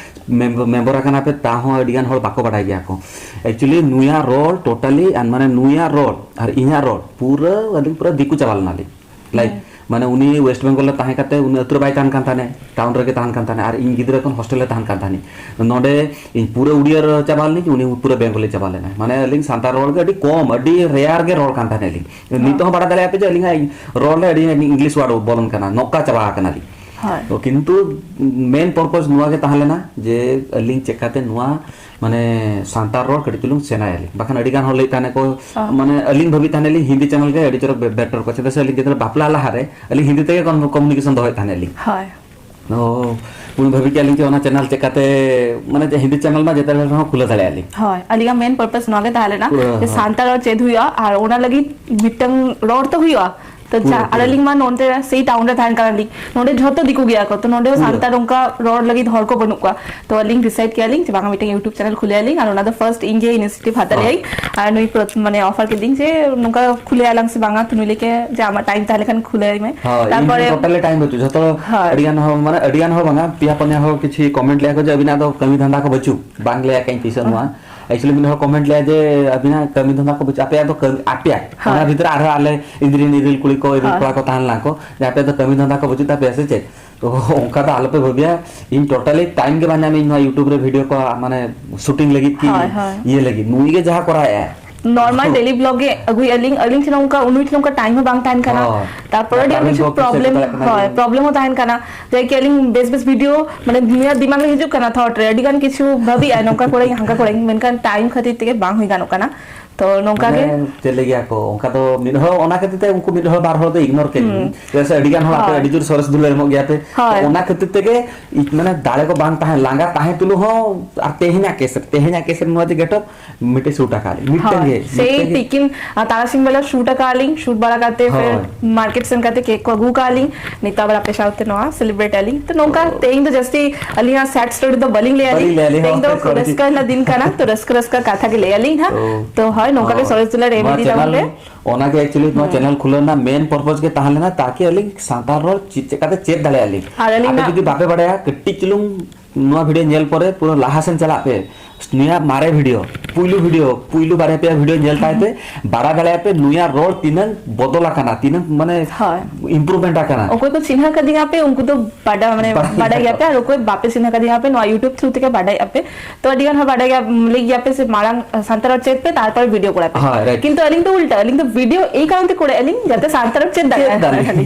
ᱢᱮᱢᱵᱚᱨ ᱟᱠᱟᱱᱟ ᱯᱮ, ᱛᱟᱦᱚᱸ ᱟᱹᱰᱤ ᱜᱟᱱ ᱦᱚᱲ ᱵᱟᱠᱚ ᱵᱟᱲᱟᱭ ᱜᱮᱭᱟ ᱠᱚ᱾ ᱮᱠᱪᱩᱭᱮᱞᱤ ᱱᱩᱭᱟᱜ ᱨᱚᱲ ᱴᱳᱴᱟᱞᱤ, ᱟᱨ ᱢᱟᱱᱮ ᱱᱩᱭᱟᱜ ᱨᱚᱲ ᱟᱨ ᱤᱧᱟᱹᱜ ᱨᱚᱲ ᱯᱩᱨᱟᱹ, ᱟᱹᱞᱤᱧ ᱯᱩᱨᱟᱹ ᱫᱤᱠᱩ ᱪᱟᱵᱟ ᱞᱮᱱᱟᱞᱤᱧ᱾ ᱞᱟᱭᱤᱠ, ᱦᱮᱸ᱾ ᱢᱟᱱᱮ ᱩᱱᱤ ᱳᱭᱮᱥᱴ ᱵᱮᱝᱜᱚᱞ ᱨᱮ ᱛᱟᱦᱮᱸ ᱠᱟᱛᱮ ᱩᱱᱤ ᱟᱹᱛᱩ ᱨᱮ ᱵᱟᱭ ᱛᱟᱦᱮᱱ ᱠᱟᱱ ᱛᱟᱦᱮᱸᱱᱟ, ᱴᱟᱣᱩᱱ ᱨᱮᱜᱮ ᱛᱟᱦᱮᱱ ᱠᱟᱱ ᱛᱟᱦᱮᱸᱱᱟ, ᱟᱨ ᱤᱧ ᱜᱤᱫᱽᱨᱟᱹ ᱠᱷᱚᱱ ᱦᱳᱥᱴᱮᱞ ᱨᱮ ᱛᱟᱦᱮᱱ ᱠᱟᱱ ᱛᱟᱦᱮᱸᱱᱤᱧ᱾ ᱱᱚᱰᱮ ᱤᱧ ᱯᱩᱨᱟᱹ ᱩᱲᱤᱭᱟᱹ ᱨᱮ ᱪᱟᱵᱟ ᱞᱮᱱᱟᱹᱧ, ᱩᱱᱤ ᱯᱩᱨᱟᱹ ᱵᱮᱝᱜᱚᱞᱤ ᱪᱟᱵᱟ ᱞᱮᱱᱟᱭ᱾ ᱢᱟᱱᱮ ᱟᱹᱞᱤᱧ ᱥᱟᱱᱛᱟᱲ ᱨᱚᱲ ᱜᱮ ᱟᱹᱰᱤ ᱠᱚᱢ, ᱟᱹᱰᱤ ᱨᱮᱭᱟᱨ ᱜᱮ ᱨᱚᱲ ᱠᱟᱱ ᱛᱟᱦᱮᱸᱱᱟ ᱞᱤᱧ᱾ ᱦᱮᱸ᱾ ᱱᱤᱛᱚᱜ ᱦᱚᱸ ᱵᱟᱲᱟᱭ ᱫᱟᱲᱮᱭᱟᱜᱼᱟ ᱯᱮ ᱡᱮ ᱟᱹᱞᱤᱧᱟᱜ ᱨᱚᱲ ᱨᱮ ᱟᱹᱰᱤ ᱤᱝᱞᱤᱥ ᱣᱟᱨᱰ ᱵᱚᱞᱚᱱ ᱠᱟᱱᱟ, ᱱᱚᱝᱠᱟ ᱪᱟᱵᱟ ᱟᱠᱟᱱᱟ ᱞᱤᱧ᱾ ᱦᱳᱭ᱾ ᱛᱚ ᱠᱤᱱᱛᱩ ᱢᱮᱱ ᱯᱚᱨᱯᱚᱥ ᱱᱚᱣᱟ ᱜᱮ ᱛᱟᱦᱮᱸ ᱞᱮᱱᱟ ᱡᱮ ᱟᱹᱞᱤᱧ ᱪᱮᱠᱟᱛᱮ ᱱᱚᱣᱟ ᱢᱟᱱᱮ ᱥᱟᱱᱛᱟᱲ ᱨᱚᱲ ᱠᱟᱹᱴᱤᱡ ᱪᱩᱞᱩᱝ ᱥᱮᱬᱟᱭᱟᱞᱤᱧ᱾ ᱵᱟᱠᱷᱟᱱ ᱟᱹᱰᱤ ᱜᱟᱱ ᱦᱚᱲ ᱞᱟᱹᱭᱮᱫ ᱛᱟᱦᱮᱱᱟᱠᱚ, ᱦᱚᱸ᱾ ᱢᱟᱱᱮ ᱟᱹᱞᱤᱧ ᱵᱷᱟᱹᱵᱤ ᱛᱟᱦᱮᱱᱟᱞᱤᱧ ᱦᱤᱱᱫᱤ ᱪᱮᱱᱮᱞ ᱜᱮ ᱟᱹᱰᱤ ᱪᱚᱨᱚᱠ ᱵᱮ-, ᱵᱮᱴᱟᱨ ᱠᱚ, ᱪᱮᱫᱟᱜ ᱥᱮ ᱟᱹᱞᱤᱧ ᱡᱮᱛᱮ ᱵᱟᱯᱞᱟ ᱞᱟᱦᱟᱨᱮ ᱟᱹᱞᱤᱧ ᱦᱤᱱᱫᱤ ᱛᱮᱜᱮ ᱠᱚᱢ-, ᱠᱚᱢᱤᱭᱩᱱᱤᱠᱮᱥᱚᱱ ᱫᱚᱦᱚᱭᱮᱫ ᱛᱟᱦᱮᱱᱟᱞᱤᱧ᱾ ᱦᱳᱭ᱾ ᱚ, ᱩᱱ ᱵᱷᱟᱹᱵᱤ ᱠᱮᱫ ᱞᱤᱧ ᱡᱮ ᱚᱱᱟ ᱪᱮᱱᱮᱞ ᱪᱮᱠᱟᱛᱮ, ᱢᱟᱱᱮ ᱡᱮ ᱦᱤᱱᱫᱤ ᱪᱮᱱᱮᱞ ᱢᱟ ᱡᱮᱛᱮ ᱦᱚᱲ ᱦᱚᱸ ᱠᱷᱩᱞᱟᱹᱣ ᱫᱟᱲᱮᱭᱟᱜᱼᱟ ᱞᱤᱧ᱾ ᱦᱳᱭ, ᱟᱹᱞᱤᱧᱟᱜ ᱢᱮᱱ ᱯᱟᱨᱯᱟᱥ ᱱᱚᱣᱟ ᱜᱮ ᱛᱟᱦᱮᱸ ᱞᱮᱱᱟ ᱯᱩᱨᱟᱹ, ᱡᱮ ᱦᱳᱭ᱾ ᱥᱟᱱᱛᱟᱲ ᱨᱚᱲ ᱪᱮᱫ ᱦᱩᱭᱩᱜᱼᱟ, ᱟᱨ ᱚᱱᱟ ᱞᱟᱹᱜᱤᱫ ᱢᱤᱫᱴᱟᱝ ᱨᱚᱲ ᱛᱚ ᱦᱩᱭᱩᱜᱼᱟ, ᱛᱚ ᱯᱩᱨᱟᱹ, ᱡᱟ-, ᱟᱨ ᱯᱩᱨᱟᱹ᱾ ᱟᱹᱞᱤᱧ ᱢᱟ ᱱᱚᱰᱮ ᱥᱮᱭ ᱴᱟᱣᱩᱱ ᱨᱮ ᱛᱟᱦᱮᱱ ᱠᱟᱱᱟᱞᱤᱧ, ᱱᱚᱰᱮ ᱡᱷᱚᱛᱚ ᱫᱤᱠᱩ ᱜᱮᱭᱟ ᱠᱚ, ᱛᱚ ᱱᱚᱰᱮ ᱦᱚᱸ ᱯᱩᱨᱟᱹ᱾ ᱥᱟᱱᱛᱟᱲ ᱚᱱᱠᱟ ᱨᱚᱲ ᱞᱟᱹᱜᱤᱫ ᱦᱚᱲ ᱠᱚ ᱵᱟᱹᱱᱩᱜ ᱠᱚᱣᱟ᱾ ᱛᱚ ᱟᱹᱞᱤᱧ ᱰᱤᱥᱟᱭᱤᱰ ᱠᱮᱜᱼᱟ ᱞᱤᱧ ᱡᱮ ᱵᱟᱝᱟ, ᱢᱤᱫᱴᱮᱱ YouTube ᱪᱮᱱᱮᱞ ᱠᱷᱩᱞᱟᱹᱭᱟᱞᱤᱧ, ᱟᱨ ᱚᱱᱟ ᱫᱚ ᱯᱷᱟᱨᱥᱴ ᱤᱧ ᱜᱮ ᱤᱱᱤᱥᱤᱭᱮᱴᱤᱵᱷ ᱦᱟᱛᱟᱣ ᱦᱳᱭ᱾ ᱞᱮᱜᱼᱟᱹᱧ᱾ ᱟᱨ ᱱᱩᱭ ᱯᱨᱚᱛ-, ᱢᱟᱱᱮ ᱚᱯᱷᱟᱨ ᱠᱮᱫᱤᱧ ᱡᱮ ᱱᱚᱝᱠᱟ ᱠᱷᱩᱞᱟᱹᱭᱟᱞᱟᱝ ᱥᱮ ᱵᱟᱝᱟ, ᱛᱚ ᱱᱩᱭ ᱞᱟᱹᱭ ᱠᱮᱜᱼᱟ ᱡᱮ ᱟᱢᱟᱜ ᱴᱟᱭᱤᱢ ᱛᱟᱦᱮᱸ ᱞᱮᱠᱷᱟᱱ ᱠᱷᱩᱞᱟᱹᱭ ᱢᱮ᱾ ᱦᱳᱭ, ᱤᱧ ᱴᱳᱴᱟᱞᱤ ᱴᱟᱭᱤᱢ ᱵᱟᱹᱪᱩᱜ, ᱡᱷᱚᱛᱚ ᱦᱳᱭ᱾ ᱟᱹᱰᱤ ᱜᱟᱱ ᱦᱚᱲ, ᱢᱟᱱᱮ ᱟᱹᱰᱤ ᱜᱟᱱ ᱦᱚᱲ ᱵᱟᱝᱟ, ᱯᱮᱭᱟ ᱯᱩᱱᱭᱟ ᱦᱚᱲ ᱠᱤᱪᱷᱩ ᱠᱚᱢᱮᱱᱴ ᱞᱮᱜᱼᱟ ᱠᱚ ᱡᱮ ᱟᱹᱵᱤᱱᱟᱜ ᱫᱚ ᱠᱟᱹᱢᱤ ᱫᱷᱟᱱᱫᱟ ᱠᱚ ᱵᱟᱹᱪᱩᱜ, ᱵᱟᱝ ᱞᱟᱹᱭᱟ ᱠᱟᱹᱧ ᱯᱩᱭᱥᱟᱹ ᱱᱚᱣᱟ᱾ ᱮᱠᱪᱩᱭᱮᱞᱤ ᱢᱤᱫ ᱦᱚᱲ ᱠᱚᱢᱮᱱᱴ ᱞᱮᱜᱼᱟ ᱡᱮ ᱟᱹᱵᱤᱱᱟᱜ ᱠᱟᱹᱢᱤ ᱫᱷᱟᱱᱫᱟ ᱠᱚ ᱵᱟᱹᱪᱩᱜ, ᱟᱯᱮᱭᱟᱜ ᱫᱚ ᱠᱟᱹᱢᱤ, ᱟᱯᱮᱭᱟᱜ᱾ ᱦᱳᱭ᱾ ᱚᱱᱟ ᱵᱷᱤᱛᱨᱤ ᱨᱮ ᱟᱨᱦᱚᱸ ᱟᱞᱮ ᱤᱧ ᱨᱮᱱ ᱤᱨᱤᱞ ᱠᱩᱲᱤ ᱠᱚ, ᱤᱨᱤᱞ ᱦᱳᱭ᱾ ᱠᱚᱲᱟ ᱠᱚ ᱛᱟᱦᱮᱸ ᱞᱮᱱᱟ ᱠᱚ, ᱡᱮ ᱟᱯᱮᱭᱟᱜ ᱫᱚ ᱠᱟᱹᱢᱤ ᱫᱷᱟᱱᱫᱟ ᱠᱚ ᱵᱟᱹᱪᱩᱜ ᱛᱟᱯᱮᱭᱟ ᱥᱮ ᱪᱮᱫ? ᱛᱚ ᱚᱱᱠᱟ ᱫᱚ ᱟᱞᱚᱯᱮ ᱵᱷᱟᱹᱵᱤᱭᱟ, ᱤᱧ ᱴᱳᱴᱟᱞᱤ ᱴᱟᱭᱤᱢ ᱜᱮ ᱵᱟᱝ ᱧᱟᱢᱤᱧ ᱱᱚᱣᱟ YouTube ᱨᱮ ᱵᱷᱤᱰᱤᱭᱳ ᱠᱚ, ᱢᱟᱱᱮ ᱥᱩᱴᱤᱝ ᱞᱟᱹᱜᱤᱫ ᱠᱤ ᱦᱳᱭ, ᱦᱳᱭ᱾ ᱤᱭᱟᱹ ᱞᱟᱹᱜᱤᱫ, ᱱᱩᱭ ᱜᱮ ᱡᱟᱦᱟᱸ ᱠᱚᱨᱟᱣᱮᱫᱼᱟ᱾ ᱱᱚᱨᱢᱟᱞ ᱰᱮᱞᱤ ᱵᱞᱚᱜ ᱜᱮ ᱟᱹᱜᱩᱭᱮᱫᱼᱟ ᱞᱤᱧ, ᱟᱹᱞᱤᱧ ᱴᱷᱮᱱ ᱚᱱᱠᱟ, ᱩᱱᱩᱭ ᱴᱷᱮᱱ ᱚᱱᱠᱟ ᱴᱟᱭᱤᱢ ᱦᱚᱸ ᱵᱟᱝ ᱛᱟᱦᱮᱱ ᱠᱟᱱᱟ᱾ ᱦᱳᱭ᱾ ᱛᱟᱨᱯᱚᱨᱮ ᱟᱹᱰᱤ ᱟᱹᱰᱤ ᱴᱟᱭᱤᱢ ᱠᱤᱪᱷᱩ ᱵᱚᱠ ᱯᱨᱚᱵᱞᱮᱢ, ᱥᱮᱴᱮᱨ ᱫᱟᱲᱮᱭᱟᱜ ᱠᱟᱱᱟ ᱦᱳᱭ, ᱡᱮ᱾ ᱯᱨᱚᱵᱞᱮᱢ ᱦᱚᱸ ᱛᱟᱦᱮᱱ ᱠᱟᱱᱟ᱾ ᱡᱮ ᱠᱤ ᱟᱹᱞᱤᱧ ᱵᱮᱥ ᱵᱮᱥ ᱵᱷᱤᱰᱤᱭᱳ, ᱢᱟᱱᱮ ᱱᱤᱭᱟᱹ ᱫᱤᱢᱟᱜᱽ ᱨᱮ ᱦᱤᱡᱩᱜ ᱠᱟᱱᱟ ᱛᱷᱚᱴ ᱨᱮ, ᱟᱹᱰᱤ ᱜᱟᱱ ᱠᱤᱪᱷᱩ ᱵᱷᱟᱹᱵᱤᱜᱼᱟ, ᱱᱚᱝᱠᱟ ᱠᱚᱨᱟᱧ, ᱦᱟᱱᱠᱟ ᱠᱚᱨᱟᱧ, ᱢᱮᱱᱠᱷᱟᱱ ᱴᱟᱭᱤᱢ ᱠᱷᱟᱹᱛᱤᱨ ᱛᱮᱜᱮ ᱵᱟᱝ ᱦᱩᱭ ᱜᱟᱱᱚᱜ ᱠᱟᱱᱟ᱾ ᱛᱚ ᱱᱚᱝᱠᱟ ᱢᱟᱱᱮ ᱜᱮ᱾ ᱪᱮᱫ ᱞᱟᱹᱭ ᱜᱮᱭᱟ ᱠᱚ, ᱚᱱᱠᱟ ᱫᱚ ᱢᱤᱫ ᱦᱚᱲ, ᱚᱱᱟ ᱠᱷᱟᱹᱛᱤᱨ ᱛᱮ ᱩᱱᱠᱩ ᱢᱤᱫ ᱦᱚᱲ ᱵᱟᱨ ᱦᱚᱲ ᱫᱚ ᱤᱜᱱᱳᱨ ᱠᱮᱫ ᱦᱩᱸ᱾ ᱞᱤᱧ᱾ ᱪᱮᱫᱟᱜ ᱥᱮ ᱟᱹᱰᱤ ᱜᱟᱱ ᱦᱚᱲ ᱟᱯᱮ ᱦᱳᱭ᱾ ᱟᱹᱰᱤ ᱡᱳᱨ ᱥᱚᱨᱮᱥ ᱫᱩᱞᱟᱹᱲ ᱮᱢᱚᱜ ᱜᱮᱭᱟ ᱯᱮ᱾ ᱛᱚ ᱦᱳᱭ᱾ ᱚᱱᱟ ᱠᱷᱟᱹᱛᱤᱨ ᱛᱮᱜᱮ ᱤᱧ ᱢᱟᱱᱮ ᱫᱟᱲᱮ ᱠᱚ ᱵᱟᱝ ᱛᱟᱦᱮᱸ, ᱞᱟᱸᱜᱟ ᱛᱟᱦᱮᱸ ᱛᱩᱞᱩᱡ ᱦᱚᱸ, ᱟᱨ ᱛᱮᱦᱮᱧᱟᱜ ᱠᱮᱥ, ᱛᱮᱦᱮᱧᱟᱜ ᱠᱮᱥ ᱱᱚᱣᱟ ᱡᱮ ᱜᱮᱴᱚᱯ ᱢᱤᱫᱴᱮᱡ ᱥᱩᱴ ᱟᱠᱟᱫ ᱞᱤᱧ, ᱢᱤᱫᱴᱮᱱ ᱦᱳᱭ, ᱜᱮ, ᱥᱮᱭ ᱢᱤᱫᱴᱮᱱ ᱜᱮ᱾ ᱛᱤᱠᱤᱱ, ᱟᱨ ᱛᱟᱨᱟᱥᱤᱧ ᱵᱮᱞᱟ ᱥᱩᱴ ᱟᱠᱟᱫ ᱞᱤᱧ, ᱥᱩᱴ ᱵᱟᱲᱟ ᱠᱟᱛᱮ ᱯᱷᱤᱨ ᱦᱳᱭ᱾ ᱢᱟᱨᱠᱮᱴ ᱥᱮᱱ ᱠᱟᱛᱮ ᱠᱮᱠ ᱠᱚ ᱟᱹᱜᱩ ᱠᱟᱜ ᱞᱤᱧ, ᱱᱤᱛᱚᱜ ᱟᱵᱟᱨ ᱟᱯᱮ ᱥᱟᱶᱛᱮ ᱱᱚᱣᱟ ᱥᱮᱞᱤᱵᱨᱮᱴ ᱟᱞᱤᱧ᱾ ᱛᱚ ᱱᱚᱝᱠᱟ ᱚ᱾ ᱛᱮᱦᱮᱧ ᱫᱚ ᱡᱟᱹᱥᱛᱤ ᱟᱹᱞᱤᱧᱟᱜ ᱥᱮᱰ ᱥᱴᱳᱨᱤ ᱫᱚ ᱵᱟᱹᱞᱤᱧ ᱞᱟᱹᱭᱟ ᱵᱟᱹᱞᱤᱧ ᱞᱤᱧ᱾ ᱞᱟᱹᱭᱟ ᱟᱹᱞᱤᱧ ᱛᱮᱦᱮᱧ ᱦᱚᱸ, ᱫᱚ ᱥᱚᱨᱤ᱾ ᱨᱟᱹᱥᱠᱟᱹ ᱨᱮᱱᱟᱜ ᱫᱤᱱ ᱠᱟᱱᱟ, ᱛᱚ ᱨᱟᱹᱥᱠᱟᱹ, ᱨᱟᱹᱥᱠᱟᱹ ᱠᱟᱛᱷᱟ ᱜᱮ ᱞᱟᱹᱭ ᱟᱞᱤᱧ ᱦᱟᱸᱜ᱾ ᱚ᱾ ᱛᱚ ᱦᱳᱭ, ᱱᱚᱝᱠᱟ ᱜᱮ ᱚ᱾ ᱥᱚᱨᱮᱥ ᱫᱩᱞᱟᱹᱲ ᱮᱢ ᱱᱚᱣᱟ ᱤᱫᱤ ᱛᱟᱵᱚᱱ ᱪᱮᱱᱮᱞ, ᱯᱮ᱾ ᱚᱱᱟ ᱜᱮ ᱮᱠᱪᱩᱭᱮᱞᱤ ᱱᱚᱣᱟ ᱦᱩᱸ᱾ ᱪᱮᱱᱮᱞ ᱠᱷᱩᱞᱟᱹᱣ ᱨᱮᱱᱟᱜ ᱢᱮᱱ ᱯᱚᱨᱯᱚᱥ ᱜᱮ ᱛᱟᱦᱮᱸ ᱞᱮᱱᱟ, ᱛᱟᱠᱤ ᱟᱹᱞᱤᱧ ᱥᱟᱱᱛᱟᱲ ᱨᱚᱲ ᱪᱮᱫ, ᱪᱮᱫ ᱞᱮᱠᱟᱛᱮ ᱪᱮᱫ ᱫᱟᱲᱮᱭᱟᱜᱼᱟ ᱞᱤᱧ᱾ ᱟᱨ ᱟᱹᱞᱤᱧ ᱟᱯᱮ ᱱᱟᱜ ᱡᱩᱫᱤ ᱵᱟᱯᱮ ᱵᱟᱲᱟᱭᱟ, ᱠᱟᱹᱴᱤᱡ ᱪᱩᱞᱩᱝ ᱱᱚᱣᱟ ᱵᱷᱤᱰᱤᱭᱳ ᱧᱮᱞ ᱯᱚᱨᱮ ᱯᱩᱨᱟᱹ ᱞᱟᱦᱟ ᱥᱮᱱ ᱪᱟᱞᱟᱜ ᱯᱮ᱾ ᱱᱩᱭᱟᱜ ᱢᱟᱨᱮ ᱵᱷᱤᱰᱤᱭᱳ, ᱯᱩᱭᱞᱩ ᱵᱷᱤᱰᱤᱭᱳ, ᱯᱩᱭᱞᱩ ᱵᱟᱨᱭᱟ ᱯᱮᱭᱟ ᱵᱷᱤᱰᱤᱭᱳ ᱧᱮᱞ ᱛᱟᱭ ᱯᱮ, ᱵᱟᱲᱟᱭ ᱫᱟᱲᱮᱭᱟᱜᱼᱟ ᱯᱮ ᱱᱩᱭᱟᱜ ᱨᱚᱲ ᱛᱤᱱᱟᱹᱝ ᱵᱚᱫᱚᱞ ᱟᱠᱟᱱᱟ, ᱛᱤᱱᱟᱹᱝ ᱢᱟᱱᱮ ᱦᱳᱭ᱾ ᱤᱢᱯᱨᱩᱵᱷᱢᱮᱱᱴ ᱟᱠᱟᱱᱟ᱾ ᱚᱠᱚᱭ ᱠᱚ ᱪᱤᱱᱦᱟᱹ ᱠᱟᱫᱤᱧᱟ ᱯᱮ, ᱩᱱᱠᱩ ᱫᱚ ᱵᱟᱰᱟ-, ᱢᱟᱱᱮ ᱵᱟᱰᱟᱭ ᱵᱟᱰᱟᱭ ᱜᱮᱭᱟ ᱜᱮᱭᱟ ᱯᱮ᱾ ᱯᱮ, ᱟᱨ ᱚᱠᱚᱭ ᱵᱟᱯᱮ ᱪᱤᱱᱦᱟᱹ ᱠᱟᱫᱤᱧᱟ ᱯᱮ, ᱱᱚᱣᱟ YouTube through ᱛᱮᱜᱮ ᱵᱟᱰᱟᱭ ᱟᱯᱮ᱾ ᱛᱚ ᱟᱹᱰᱤ ᱜᱟᱱ ᱦᱚᱲ ᱵᱟᱰᱟᱭ ᱜᱮᱭᱟ, ᱞᱟᱹᱭ ᱜᱮᱭᱟ ᱯᱮ ᱥᱮ ᱢᱟᱲᱟᱝ ᱥᱟᱱᱛᱟᱲ ᱨᱚᱲ ᱪᱮᱫ ᱯᱮ, ᱛᱟᱨᱯᱚᱨ ᱵᱷᱤᱰᱤᱭᱳ ᱠᱚᱨᱟᱣ ᱯᱮ᱾ ᱦᱳᱭ, ᱨᱟᱭᱤᱴ᱾ ᱠᱤᱱᱛᱩ ᱟᱹᱞᱤᱧ ᱫᱚ ᱩᱞᱴᱟ, ᱟᱹᱞᱤᱧ ᱫᱚ ᱵᱷᱤᱰᱤᱭᱳ ᱮᱭ ᱠᱟᱨᱚᱱ ᱛᱮ ᱠᱚᱨᱟᱣ ᱟᱹᱞᱤᱧ, ᱡᱟᱛᱮ ᱥᱟᱱᱛᱟᱲ ᱨᱚᱲ ᱪᱮᱫ ᱪᱮᱫ ᱫᱟᱲᱮᱭᱟᱜᱼᱟ᱾ ᱫᱟᱲᱮᱭᱟᱜᱼᱟ᱾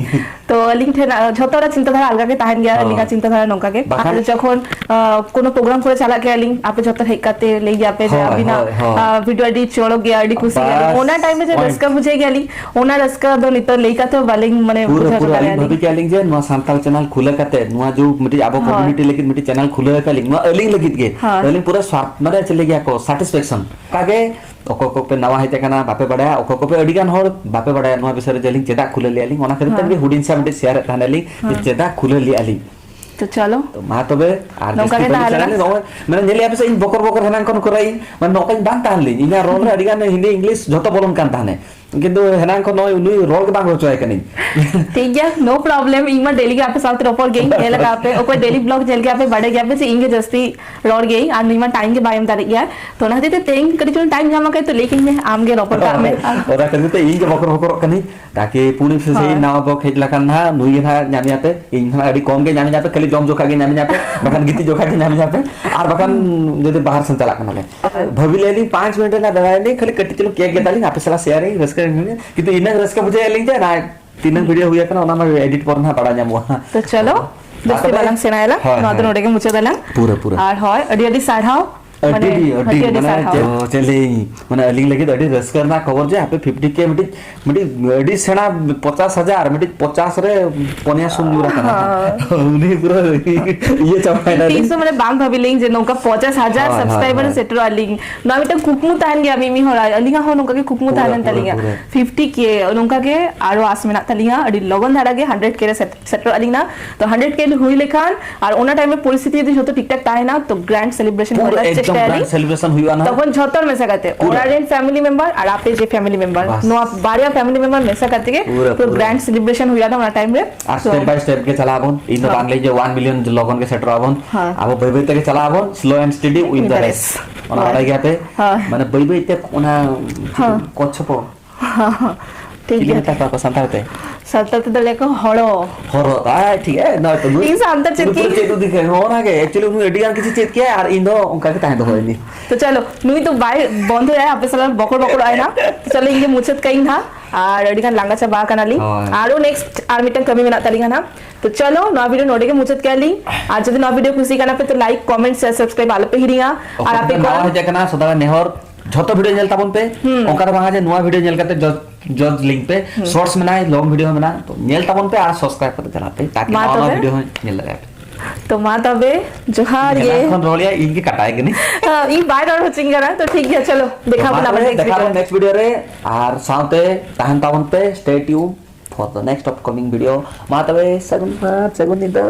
ᱛᱚ ᱟᱹᱞᱤᱧ ᱴᱷᱮᱱ, ᱟᱨ ᱡᱷᱚᱛᱚ ᱦᱚᱲᱟᱜ ᱪᱤᱱᱛᱟᱹ ᱫᱷᱟᱨᱟ ᱟᱞᱜᱟ ᱜᱮ ᱛᱟᱦᱮᱱ ᱜᱮᱭᱟ, ᱦᱳᱭ᱾ ᱟᱹᱞᱤᱧᱟᱜ ᱪᱤᱱᱛᱟᱹ ᱫᱷᱟᱨᱟ ᱱᱚᱝᱠᱟ ᱜᱮ᱾ ᱵᱟᱠᱷᱟᱱ ᱟᱨ ᱡᱚᱠᱷᱚᱱ, ᱟᱸ, ᱠᱳᱱᱳ ᱯᱨᱳᱜᱨᱟᱢ ᱠᱚᱨᱮ ᱪᱟᱞᱟᱜ ᱜᱮᱭᱟ ᱞᱤᱧ, ᱟᱯᱮ ᱡᱷᱚᱛᱚ ᱦᱮᱡ ᱠᱟᱛᱮ ᱞᱟᱹᱭ ᱜᱮᱭᱟ ᱯᱮ ᱡᱮ ᱦᱳᱭ, ᱟᱹᱵᱤᱱᱟᱜ, ᱦᱳᱭ, ᱦᱳᱭ᱾ ᱟᱸ, ᱵᱷᱤᱰᱤᱭᱳ ᱟᱹᱰᱤ ᱪᱚᱨᱚᱠ ᱜᱮᱭᱟ, ᱟᱹᱰᱤ ᱠᱩᱥᱤ ᱜᱮᱭᱟ ᱞᱤᱧ᱾ ᱵᱟᱥ, ᱚᱱᱟ ᱴᱟᱭᱤᱢ ᱨᱮ ᱡᱮ ᱯᱚᱭᱮᱱᱴ᱾ ᱨᱟᱹᱥᱠᱟᱹ ᱵᱩᱡᱷᱟᱹᱣ ᱜᱮᱭᱟ ᱞᱤᱧ, ᱚᱱᱟ ᱨᱟᱹᱥᱠᱟᱹ ᱫᱚ ᱱᱤᱛᱚᱜ ᱞᱟᱹᱭ ᱠᱟᱛᱮ ᱦᱚᱸ ᱵᱟᱹᱞᱤᱧ, ᱢᱟᱱᱮ, ᱯᱩᱨᱟᱹ, ᱵᱩᱡᱷᱟᱹᱣ ᱦᱚᱪᱚ ᱯᱩᱨᱟᱹ ᱫᱟᱲᱮᱭᱟᱜᱼᱟ ᱟᱹᱞᱤᱧ ᱞᱤᱧ᱾ ᱵᱷᱟᱹᱵᱤ ᱠᱮᱜᱼᱟ ᱞᱤᱧ ᱡᱮ ᱱᱚᱣᱟ ᱥᱟᱱᱛᱟᱲ ᱪᱮᱱᱮᱞ ᱠᱷᱩᱞᱟᱹ ᱠᱟᱛᱮ ᱱᱚᱣᱟ ᱡᱮ ᱢᱤᱫᱴᱤᱡ ᱟᱵᱚ ᱦᱳᱭ᱾ ᱠᱚᱢᱤᱭᱩᱱᱤᱴᱤ ᱞᱟᱹᱜᱤᱫ ᱢᱤᱫᱴᱤᱡ ᱪᱮᱱᱮᱞ ᱠᱷᱩᱞᱟᱹ ᱟᱠᱟᱫ ᱞᱤᱧ, ᱱᱚᱣᱟ ᱟᱹᱞᱤᱧ ᱞᱟᱹᱜᱤᱫ ᱜᱮ᱾ ᱦᱳᱭ᱾ ᱟᱹᱞᱤᱧ ᱯᱩᱨᱟᱹ ᱥᱟᱨ-, ᱢᱟᱱᱮ ᱪᱮᱫ ᱞᱟᱹᱭ ᱜᱮᱭᱟ ᱠᱚ, ᱥᱟᱴᱤᱥᱯᱷᱮᱠᱥᱚᱱ᱾ ᱚᱱᱠᱟ ᱜᱮ ᱚᱠᱚᱭ ᱠᱚᱯᱮ ᱱᱟᱣᱟ ᱦᱮᱡ ᱟᱠᱟᱱᱟ, ᱵᱟᱯᱮ ᱵᱟᱲᱟᱭᱟ, ᱚᱠᱚᱭ ᱠᱚᱯᱮ ᱟᱹᱰᱤ ᱜᱟᱱ ᱦᱚᱲ ᱵᱟᱯᱮ ᱵᱟᱲᱟᱭᱟ ᱱᱚᱣᱟ ᱵᱤᱥᱚᱭ ᱨᱮ, ᱡᱮ ᱟᱹᱞᱤᱧ ᱪᱮᱫᱟᱜ ᱠᱷᱩᱞᱟᱹ ᱞᱮᱜᱼᱟ ᱞᱤᱧ, ᱚᱱᱟ ᱠᱷᱟᱹᱛᱤᱨ ᱛᱮ ᱦᱮᱸ᱾ ᱢᱤᱫᱴᱤᱡ ᱦᱩᱰᱤᱧ ᱥᱮ ᱢᱤᱫᱴᱤᱡ ᱥᱮᱭᱟᱨ ᱮᱫ ᱛᱟᱦᱮᱱᱟ ᱞᱤᱧ ᱡᱮ ᱦᱮᱸ᱾ ᱪᱮᱫᱟᱜ ᱠᱷᱩᱞᱟᱹ ᱞᱮᱜᱼᱟ ᱞᱤᱧ᱾ ᱛᱚ ᱪᱚᱞᱚ᱾ ᱛᱚ ᱢᱟ ᱛᱚᱵᱮ, ᱟᱨ ᱱᱚᱝᱠᱟ ᱡᱟᱹᱥᱛᱤ ᱜᱮ ᱵᱟᱹᱧ ᱛᱟᱦᱮᱸ ᱥᱮᱬᱟᱭᱟ ᱞᱮᱱᱟ᱾ ᱞᱤᱧ, ᱱᱚᱜᱼᱚᱭ ᱢᱟᱱᱮ ᱧᱮᱞᱮᱜᱼᱟ ᱯᱮᱥᱮ, ᱤᱧ ᱵᱚᱠᱚᱨ ᱵᱚᱠᱚᱨ ᱦᱮᱱᱟᱝ ᱠᱷᱚᱱ ᱠᱚᱨᱟᱣ ᱤᱧ, ᱢᱟᱱᱮ ᱱᱚᱝᱠᱟᱧ ᱵᱟᱝ ᱛᱟᱦᱮᱱ ᱞᱤᱧ, ᱤᱧᱟᱹᱜ ᱨᱚᱲ ᱨᱮ ᱟᱹᱰᱤ ᱜᱟᱱ ᱦᱤᱱᱫᱤ ᱤᱝᱞᱤᱥ ᱡᱷᱚᱛᱚ ᱵᱚᱞᱚᱱ ᱠᱟᱱ ᱛᱟᱦᱮᱱᱮ, ᱠᱤᱱᱛᱩ ᱦᱮᱱᱟᱝ ᱠᱷᱚᱱ ᱱᱚᱜᱼᱚᱭ ᱩᱱᱤ ᱨᱚᱲ ᱜᱮ ᱵᱟᱝ ᱨᱚᱲ ᱦᱚᱪᱚᱣᱟᱭ ᱠᱟᱹᱱᱟᱹᱧ᱾ ᱴᱷᱤᱠ ᱜᱮᱭᱟ, no problem, ᱤᱧ ᱢᱟ ᱰᱮᱞᱤ ᱜᱮ ᱟᱯᱮ ᱥᱟᱶᱛᱮ ᱨᱚᱯᱚᱲ ᱜᱮᱭᱟᱹᱧ, ᱧᱮᱞ ᱟᱠᱟᱫ ᱯᱮ, ᱚᱠᱚᱭ ᱰᱮᱞᱤ ᱵᱞᱚᱜ ᱧᱮᱞ ᱜᱮᱭᱟ ᱯᱮ, ᱵᱟᱰᱟᱭ ᱜᱮᱭᱟ ᱯᱮ ᱡᱮ ᱤᱧ ᱜᱮ ᱡᱟᱹᱥᱛᱤ ᱨᱚᱲ ᱜᱮᱭᱟᱹᱧ, ᱟᱨ ᱱᱩᱭ ᱢᱟ ᱴᱟᱭᱤᱢ ᱜᱮ ᱵᱟᱭ ᱮᱢ ᱫᱟᱲᱮᱜ ᱜᱮᱭᱟ᱾ ᱛᱚ ᱚᱱᱟ ᱠᱷᱟᱹᱛᱤᱨ ᱛᱮ ᱛᱮᱦᱮᱧ ᱠᱟᱹᱴᱤᱡ ᱪᱩᱞᱩᱝ ᱴᱟᱭᱤᱢ ᱧᱟᱢ ᱟᱠᱟᱫ, ᱛᱚ ᱞᱟᱹᱭ ᱠᱤᱧ ᱢᱮ, ᱟᱢ ᱜᱮ ᱨᱚᱯᱚᱲ ᱠᱟᱜ ᱢᱮ᱾ ᱚᱱᱟ ᱠᱷᱟᱹᱛᱤᱨ ᱛᱮ ᱤᱧ ᱜᱮ ᱵᱚᱠᱚᱨ ᱵᱚᱠᱚᱨᱚᱜ ᱠᱟᱹᱱᱟᱹᱧ᱾ ᱛᱟᱠᱤ ᱯᱩᱱᱤ ᱥᱮ ᱦᱳᱭ᱾ ᱱᱟᱣᱟ ᱵᱚᱠ ᱦᱮᱡ ᱞᱮᱠᱷᱟᱱ ᱱᱟᱦᱟᱜ ᱱᱩᱭ ᱜᱮ ᱱᱟᱦᱟᱜ ᱧᱟᱢᱮᱭᱟ ᱯᱮ, ᱤᱧ ᱱᱟᱦᱟᱜ ᱟᱹᱰᱤ ᱠᱚᱢ ᱜᱮ ᱧᱟᱢᱮᱧᱟ ᱯᱮ, ᱠᱷᱟᱹᱞᱤ ᱡᱚᱢ ᱡᱚᱠᱷᱟ ᱜᱮ ᱧᱟᱢᱮᱧᱟ ᱯᱮ, ᱵᱟᱠᱷᱟᱱ ᱜᱤᱛᱤᱡ ᱡᱚᱠᱷᱟ ᱜᱮ ᱧᱟᱢᱮᱧᱟ ᱯᱮ, ᱟᱨ ᱵᱟᱠᱷᱟᱱ ᱡᱩᱫᱤ ᱵᱟᱦᱟᱨ ᱥᱮᱱ ᱪᱟᱞᱟᱜ ᱠᱟᱱᱟᱞᱮ᱾ ᱵᱷᱟᱹᱵᱤ ᱞᱮᱫ ᱞᱤᱧ ᱯᱟᱸᱪ ᱢᱤᱱᱤᱴ ᱨᱮᱱᱟᱜ ᱫᱟᱲᱟᱭ ᱞᱤᱧ, ᱠᱷᱟᱹᱞᱤ ᱠᱟᱹᱴᱤᱡ ᱪᱩᱞᱩᱝ ᱠᱮᱠ ᱜᱮᱫᱟᱞᱤᱧ, ᱟᱯᱮ ᱥᱟᱞᱟᱜ ᱥᱮᱭᱟᱨᱤᱧ, ᱨᱟᱹᱥᱠᱟᱹ ᱨᱤᱧ ᱵᱩᱡᱷᱟᱹᱣᱟ᱾ ᱠᱤᱱᱛᱩ ᱤᱱᱟᱹᱜ ᱨᱟᱹᱥᱠᱟᱹ ᱵᱩᱡᱷᱟᱹᱣᱮᱫ ᱞᱤᱧ ᱡᱮ ᱱᱟᱦᱟᱜ ᱛᱤᱱᱟᱹᱜ ᱵᱷᱤᱰᱤᱭᱳ ᱦᱩᱭ ᱟᱠᱟᱱᱟ, ᱚᱱᱟ ᱢᱟ ᱮᱰᱤᱴ ᱯᱚᱨ ᱱᱟᱦᱟᱜ ᱵᱟᱲᱟᱭ ᱧᱟᱢᱚᱜᱼᱟ᱾ ᱛᱚ ᱪᱚᱞᱚ, ᱡᱟᱹᱥᱛᱤ ᱛᱟᱨᱯᱚᱨᱮ ᱵᱟᱞᱟᱝ ᱥᱮᱬᱟᱭᱟᱞᱟ, ᱦᱳᱭ, ᱱᱚᱣᱟ ᱫᱚ ᱦᱳᱭ᱾ ᱱᱚᱰᱮ ᱜᱮ ᱢᱩᱪᱟᱹᱫ ᱟᱞᱟᱝ᱾ ᱯᱩᱨᱟᱹ, ᱯᱩᱨᱟᱹ᱾ ᱟᱨ ᱦᱳᱭ, ᱟᱹᱰᱤ ᱟᱹᱰᱤ ᱥᱟᱨᱦᱟᱣ᱾ ᱟᱹᱰᱤ ᱢᱟᱱᱮ, ᱟᱹᱰᱤ, ᱟᱹᱰᱤ ᱢᱟᱱᱮ, ᱥᱟᱨᱦᱟᱣ᱾ ᱪᱮᱫ, ᱪᱮᱫ ᱞᱟᱹᱭᱟᱹᱧ, ᱢᱟᱱᱮ, ᱟᱹᱞᱤᱧ ᱞᱟᱹᱜᱤᱫ ᱟᱹᱰᱤ ᱨᱟᱹᱥᱠᱟᱹ ᱨᱮᱱᱟᱜ ᱠᱷᱚᱵᱚᱨ ᱡᱮ ᱟᱯᱮ ᱯᱷᱤᱯᱴᱤ ᱠᱮ ᱢᱤᱫᱴᱤᱡ, ᱢᱤᱫᱴᱤᱡ ᱟᱹᱰᱤ ᱥᱮᱬᱟ ᱯᱚᱪᱟᱥ ᱦᱟᱡᱟᱨ, ᱢᱤᱫᱴᱤᱡ ᱯᱚᱪᱟᱥ ᱨᱮ ᱯᱚᱱᱭᱟ ᱥᱩᱱ ᱧᱩᱨ ᱟᱠᱟᱱᱟ᱾ ᱦᱳᱭ᱾ ᱩᱱᱤ ᱯᱩᱨᱟᱹ ᱤᱭᱟᱹ ᱪᱟᱵᱟᱭᱮᱱᱟ ᱛᱤᱥ ᱞᱤᱧ᱾ ᱦᱚᱸ ᱢᱟᱱᱮ ᱵᱟᱝ ᱵᱷᱟᱵᱤ ᱞᱤᱧ ᱡᱮ ᱱᱚᱝᱠᱟ ᱯᱚᱪᱟᱥ ᱦᱟᱡᱟᱨ ᱦᱳᱭ, ᱦᱳᱭ, ᱥᱟᱵᱥᱠᱨᱟᱭᱵᱟᱨ ᱦᱳᱭ᱾ ᱥᱮᱴᱮᱨᱚᱜᱼᱟ ᱞᱤᱧ᱾ ᱱᱚᱣᱟ ᱢᱤᱫᱴᱟᱝ ᱠᱩᱠᱢᱩ ᱛᱟᱦᱮᱱ ᱜᱮᱭᱟ ᱢᱤᱫ ᱢᱤᱫ ᱦᱚᱲᱟᱜ, ᱟᱹᱞᱤᱧᱟᱜ ᱦᱚᱸ ᱱᱚᱝᱠᱟ ᱜᱮ ᱠᱩᱠᱢᱩ ᱯᱩᱨᱟᱹ, ᱛᱟᱦᱮᱸ ᱞᱮᱱ ᱯᱩᱨᱟᱹ, ᱛᱟᱹᱞᱤᱧᱟ᱾ ᱯᱩᱨᱟᱹ᱾ ᱯᱷᱤᱯᱴᱤ ᱠᱮ ᱱᱚᱝᱠᱟ ᱜᱮ ᱟᱨᱚ ᱟᱥ ᱢᱮᱱᱟᱜ ᱛᱟᱹᱞᱤᱧᱟ, ᱟᱹᱰᱤ ᱞᱚᱜᱚᱱ ᱫᱷᱟᱨᱟ ᱜᱮ ᱦᱟᱱᱰᱨᱮᱰ ᱠᱮ ᱨᱮ ᱥᱮᱴ-, ᱥᱮᱴᱮᱨᱚᱜ ᱟᱹᱞᱤᱧ ᱱᱟ᱾ ᱛᱚ ᱦᱟᱱᱰᱨᱮᱰ ᱠᱮ ᱦᱩᱭ ᱞᱮᱠᱷᱟᱱ ᱟᱨ ᱚᱱᱟ ᱴᱟᱭᱤᱢ ᱨᱮ ᱯᱚᱨᱤᱥᱛᱷᱤᱛᱤ ᱡᱩᱫᱤ ᱡᱷᱚᱛᱚ ᱴᱷᱤᱠ ᱴᱷᱟᱠ ᱛᱟᱦᱮᱱᱟ, ᱛᱚ ᱜᱨᱟᱱᱰ ᱥᱮᱞᱤᱵᱨᱮᱥᱚᱱ ᱯᱩᱨᱟᱹ ᱦᱩᱭ ᱨᱮᱱᱟᱜ ᱮᱠᱫᱚᱢ ᱪᱮᱥᱴᱟᱭᱟ ᱜᱨᱟᱱᱰ ᱞᱤᱧ᱾ ᱥᱮᱞᱤᱵᱨᱮᱥᱚᱱ ᱦᱩᱭᱩᱜᱼᱟ ᱱᱟᱦᱟᱜ᱾ ᱛᱚᱠᱷᱚᱱ ᱡᱷᱚᱛᱚ ᱦᱚᱲ ᱢᱮᱥᱟ ᱠᱟᱛᱮ, ᱯᱩᱨᱟᱹ᱾ ᱚᱲᱟᱜ ᱨᱮᱱ ᱯᱷᱮᱢᱤᱞᱤ ᱢᱮᱢᱵᱟᱨ ᱟᱨ ᱟᱯᱮ ᱡᱮ ᱯᱷᱮᱢᱤᱞᱤ ᱢᱮᱢᱵᱟᱨ, ᱵᱟᱥ᱾ ᱱᱚᱣᱟ ᱵᱟᱨᱭᱟ ᱯᱷᱮᱢᱤᱞᱤ ᱢᱮᱢᱵᱟᱨ ᱢᱮᱥᱟ ᱠᱟᱛᱮ ᱜᱮ ᱯᱩᱨᱟᱹ, ᱯᱩᱨᱟᱹ ᱯᱩᱨᱟᱹ᱾ ᱜᱨᱟᱱᱰ ᱥᱮᱞᱤᱵᱨᱮᱥᱚᱱ ᱦᱩᱭᱩᱜᱼᱟ ᱚᱱᱟ ᱴᱟᱭᱤᱢ ᱨᱮ᱾ ᱟᱨ ᱛᱚ ᱥᱴᱮᱯ ᱵᱟᱭ ᱥᱴᱮᱯ ᱜᱮ ᱪᱟᱞᱟᱜ ᱟᱵᱚᱱ᱾ ᱤᱧ ᱫᱚ ᱦᱳᱭ᱾ ᱵᱟᱝ ᱞᱟᱹᱭ ᱡᱮ ᱚᱣᱟᱱ ᱢᱤᱞᱤᱭᱚᱱ ᱞᱚᱜᱚᱱ ᱜᱮ ᱥᱮᱴᱮᱨᱚᱜ ᱟᱵᱚᱱ᱾ ᱦᱳᱭ᱾ ᱟᱵᱚ ᱵᱟᱹᱭ ᱵᱟᱹᱭ ᱛᱮᱜᱮ ᱪᱟᱞᱟᱜ ᱟᱵᱚᱱ, slow and steady win the race᱾ ᱚᱱᱟ ᱦᱳᱭ᱾ ᱵᱟᱰᱟᱭ ᱜᱮᱭᱟ ᱯᱮ? ᱦᱳᱭ᱾ ᱢᱟᱱᱮ ᱵᱟᱹᱭ ᱵᱟᱹᱭ ᱛᱮ ᱚᱱᱟ ᱦᱳᱭ᱾ ᱠᱚᱪᱷᱚᱯᱚ ᱴᱷᱤᱠ ᱪᱤᱞᱤ ᱜᱮᱭᱟ᱾ ᱢᱮᱛᱟ ᱠᱚᱣᱟ ᱠᱚ ᱥᱟᱱᱛᱟᱲ ᱛᱮ? ᱥᱟᱱᱛᱟᱲ ᱛᱮᱫᱚ ᱞᱟᱹᱭ ᱟᱠᱚ ᱦᱚᱲᱚ᱾ ᱦᱚᱨᱚ, ᱟᱭ, ᱴᱷᱤᱠ, ᱮ, ᱱᱚᱜᱼᱚᱭ ᱛᱚ, ᱱᱩᱭ ᱤᱧ ᱥᱟᱱᱛᱟᱲ ᱪᱮᱫ ᱱᱩᱭ ᱯᱩᱨᱟᱹ ᱠᱤ? ᱪᱮᱫ ᱩᱫᱤ ᱠᱟᱱᱟ, ᱱᱚᱜᱼᱚ ᱱᱟ ᱜᱮ, actually ᱩᱱᱤ ᱟᱹᱰᱤ ᱜᱟᱱ ᱠᱤᱪᱷᱩ ᱪᱮᱫ ᱠᱮᱭᱟ ᱟᱨ ᱤᱧ ᱫᱚ ᱚᱱᱠᱟ ᱜᱮ ᱛᱟᱦᱮᱸ ᱫᱚᱦᱚᱭ ᱱᱤᱧ᱾ ᱛᱚ ᱪᱚᱞᱚ, ᱱᱩᱭ ᱫᱚ ᱵᱟᱭ ᱵᱚᱱᱫᱚᱭᱟ, ᱟᱯᱮ ᱥᱟᱞᱟᱜ ᱵᱚᱠᱚᱲ ᱵᱚᱠᱚᱲᱚᱜ ᱟᱭ ᱱᱟ᱾ ᱛᱚ ᱪᱚᱞᱚ, ᱤᱧ ᱜᱮ ᱢᱩᱪᱟᱹᱫ ᱠᱟᱹᱧ ᱱᱟᱦᱟᱜ, ᱟᱨ ᱟᱹᱰᱤ ᱜᱟᱱ ᱞᱟᱸᱜᱟ ᱪᱟᱵᱟ ᱟᱠᱟᱱᱟᱞᱤᱧ᱾ ᱦᱳᱭ᱾ ᱟᱨᱚ ᱱᱮᱠᱥᱴ ᱟᱨ ᱢᱤᱫᱴᱟᱝ ᱠᱟᱹᱢᱤ ᱢᱮᱱᱟᱜ ᱛᱟᱹᱞᱤᱧᱟ ᱱᱟᱦᱟᱜ᱾ ᱛᱚ ᱪᱚᱞᱚ, ᱱᱚᱣᱟ ᱵᱷᱤᱰᱤᱭᱳ ᱱᱚᱰᱮ ᱜᱮ ᱢᱩᱪᱟᱹᱫ ᱠᱮᱭᱟ ᱞᱤᱧ᱾ ᱟᱨ ᱡᱩᱫᱤ ᱱᱚᱣᱟ ᱵᱷᱤᱰᱤᱭᱳ ᱠᱩᱥᱤ ᱠᱟᱱᱟ ᱯᱮ, ᱛᱚ ᱞᱟᱭᱤᱠ, ᱠᱚᱢᱮᱱᱴ, ᱥᱮᱭᱟᱨ, ᱥᱟᱵᱥᱠᱨᱟᱭᱤᱵ ᱟᱞᱚ ᱯᱮ ᱦᱤᱲᱤᱧᱟ᱾ ᱟᱨ ᱚᱠᱚᱭ ᱟᱯᱮ ᱠᱚᱯᱮ ᱠᱚ ᱱᱟᱣᱟ ᱦᱮᱡ ᱟᱠᱟᱱᱟ, ᱥᱚᱫᱟ ᱱᱮᱦᱚᱨ, ᱡᱷᱚᱛᱚ ᱵᱷᱤᱰᱤᱭᱳ ᱧᱮᱞ ᱛᱟᱵᱚᱱ ᱯᱮ᱾ ᱦᱩᱸ᱾ ᱚᱱᱠᱟ ᱫᱚ ᱵᱟᱝᱟ ᱡᱮ ᱱᱚᱣᱟ ᱵᱷᱤᱰᱤᱭᱳ ᱧᱮᱞ ᱠᱟᱛᱮ ᱡᱚᱡᱽ, ᱡᱚᱡᱽ ᱞᱤᱧ ᱯᱮ᱾ ᱦᱩᱸ᱾ ᱥᱚᱨᱴᱥ ᱢᱮᱱᱟᱜᱼᱟ, ᱞᱚᱝ ᱵᱷᱤᱰᱤᱭᱳ ᱢᱮᱱᱟᱜᱼᱟ, ᱛᱚ ᱧᱮᱞ ᱛᱟᱵᱚᱱ ᱯᱮ ᱟᱨ ᱥᱟᱵᱥᱠᱨᱟᱭᱤᱵ ᱠᱟᱛᱮ ᱪᱟᱞᱟᱜ ᱯᱮ, ᱛᱟᱠᱤ ᱢᱟ ᱱᱟᱣᱟ ᱱᱟᱣᱟ ᱛᱚᱵᱮ᱾ ᱵᱷᱤᱰᱤᱭᱳ ᱦᱚᱸ ᱧᱮᱞ ᱫᱟᱲᱮᱭᱟᱜᱼᱟ ᱯᱮ᱾ ᱛᱚ ᱢᱟ ᱛᱚᱵᱮ, ᱡᱚᱦᱟᱨ ᱜᱮ᱾ ᱮᱱᱟᱱ ᱠᱷᱚᱱ ᱨᱚᱲ ᱭᱟ, ᱤᱧ ᱜᱮ ᱠᱟᱴᱟᱭ ᱠᱟᱹᱱᱟᱹᱧ᱾ ᱦᱮᱸ, ᱤᱧ ᱵᱟᱭ ᱨᱚᱲ ᱦᱚᱪᱚᱧ ᱠᱟᱱᱟ᱾ ᱛᱚ ᱴᱷᱤᱠ ᱜᱮᱭᱟ, ᱪᱚᱞᱚ ᱫᱮᱠᱷᱟ ᱢᱟ ᱵᱚᱱᱟ ᱛᱚᱵᱮ, ᱟᱵᱟᱨ next ᱫᱮᱠᱷᱟ video ᱵᱚᱱ ᱨᱮ᱾ Next video ᱨᱮ᱾ ᱟᱨ ᱥᱟᱶᱛᱮ ᱛᱟᱦᱮᱱ ᱛᱟᱵᱚᱱ ᱯᱮ, stay tuned for the next upcoming video. ᱢᱟ ᱛᱚᱵᱮ, ᱥᱟᱹᱜᱩᱱ ᱥᱟᱨ, ᱥᱟᱹᱜᱩᱱ ᱧᱤᱫᱟᱹ᱾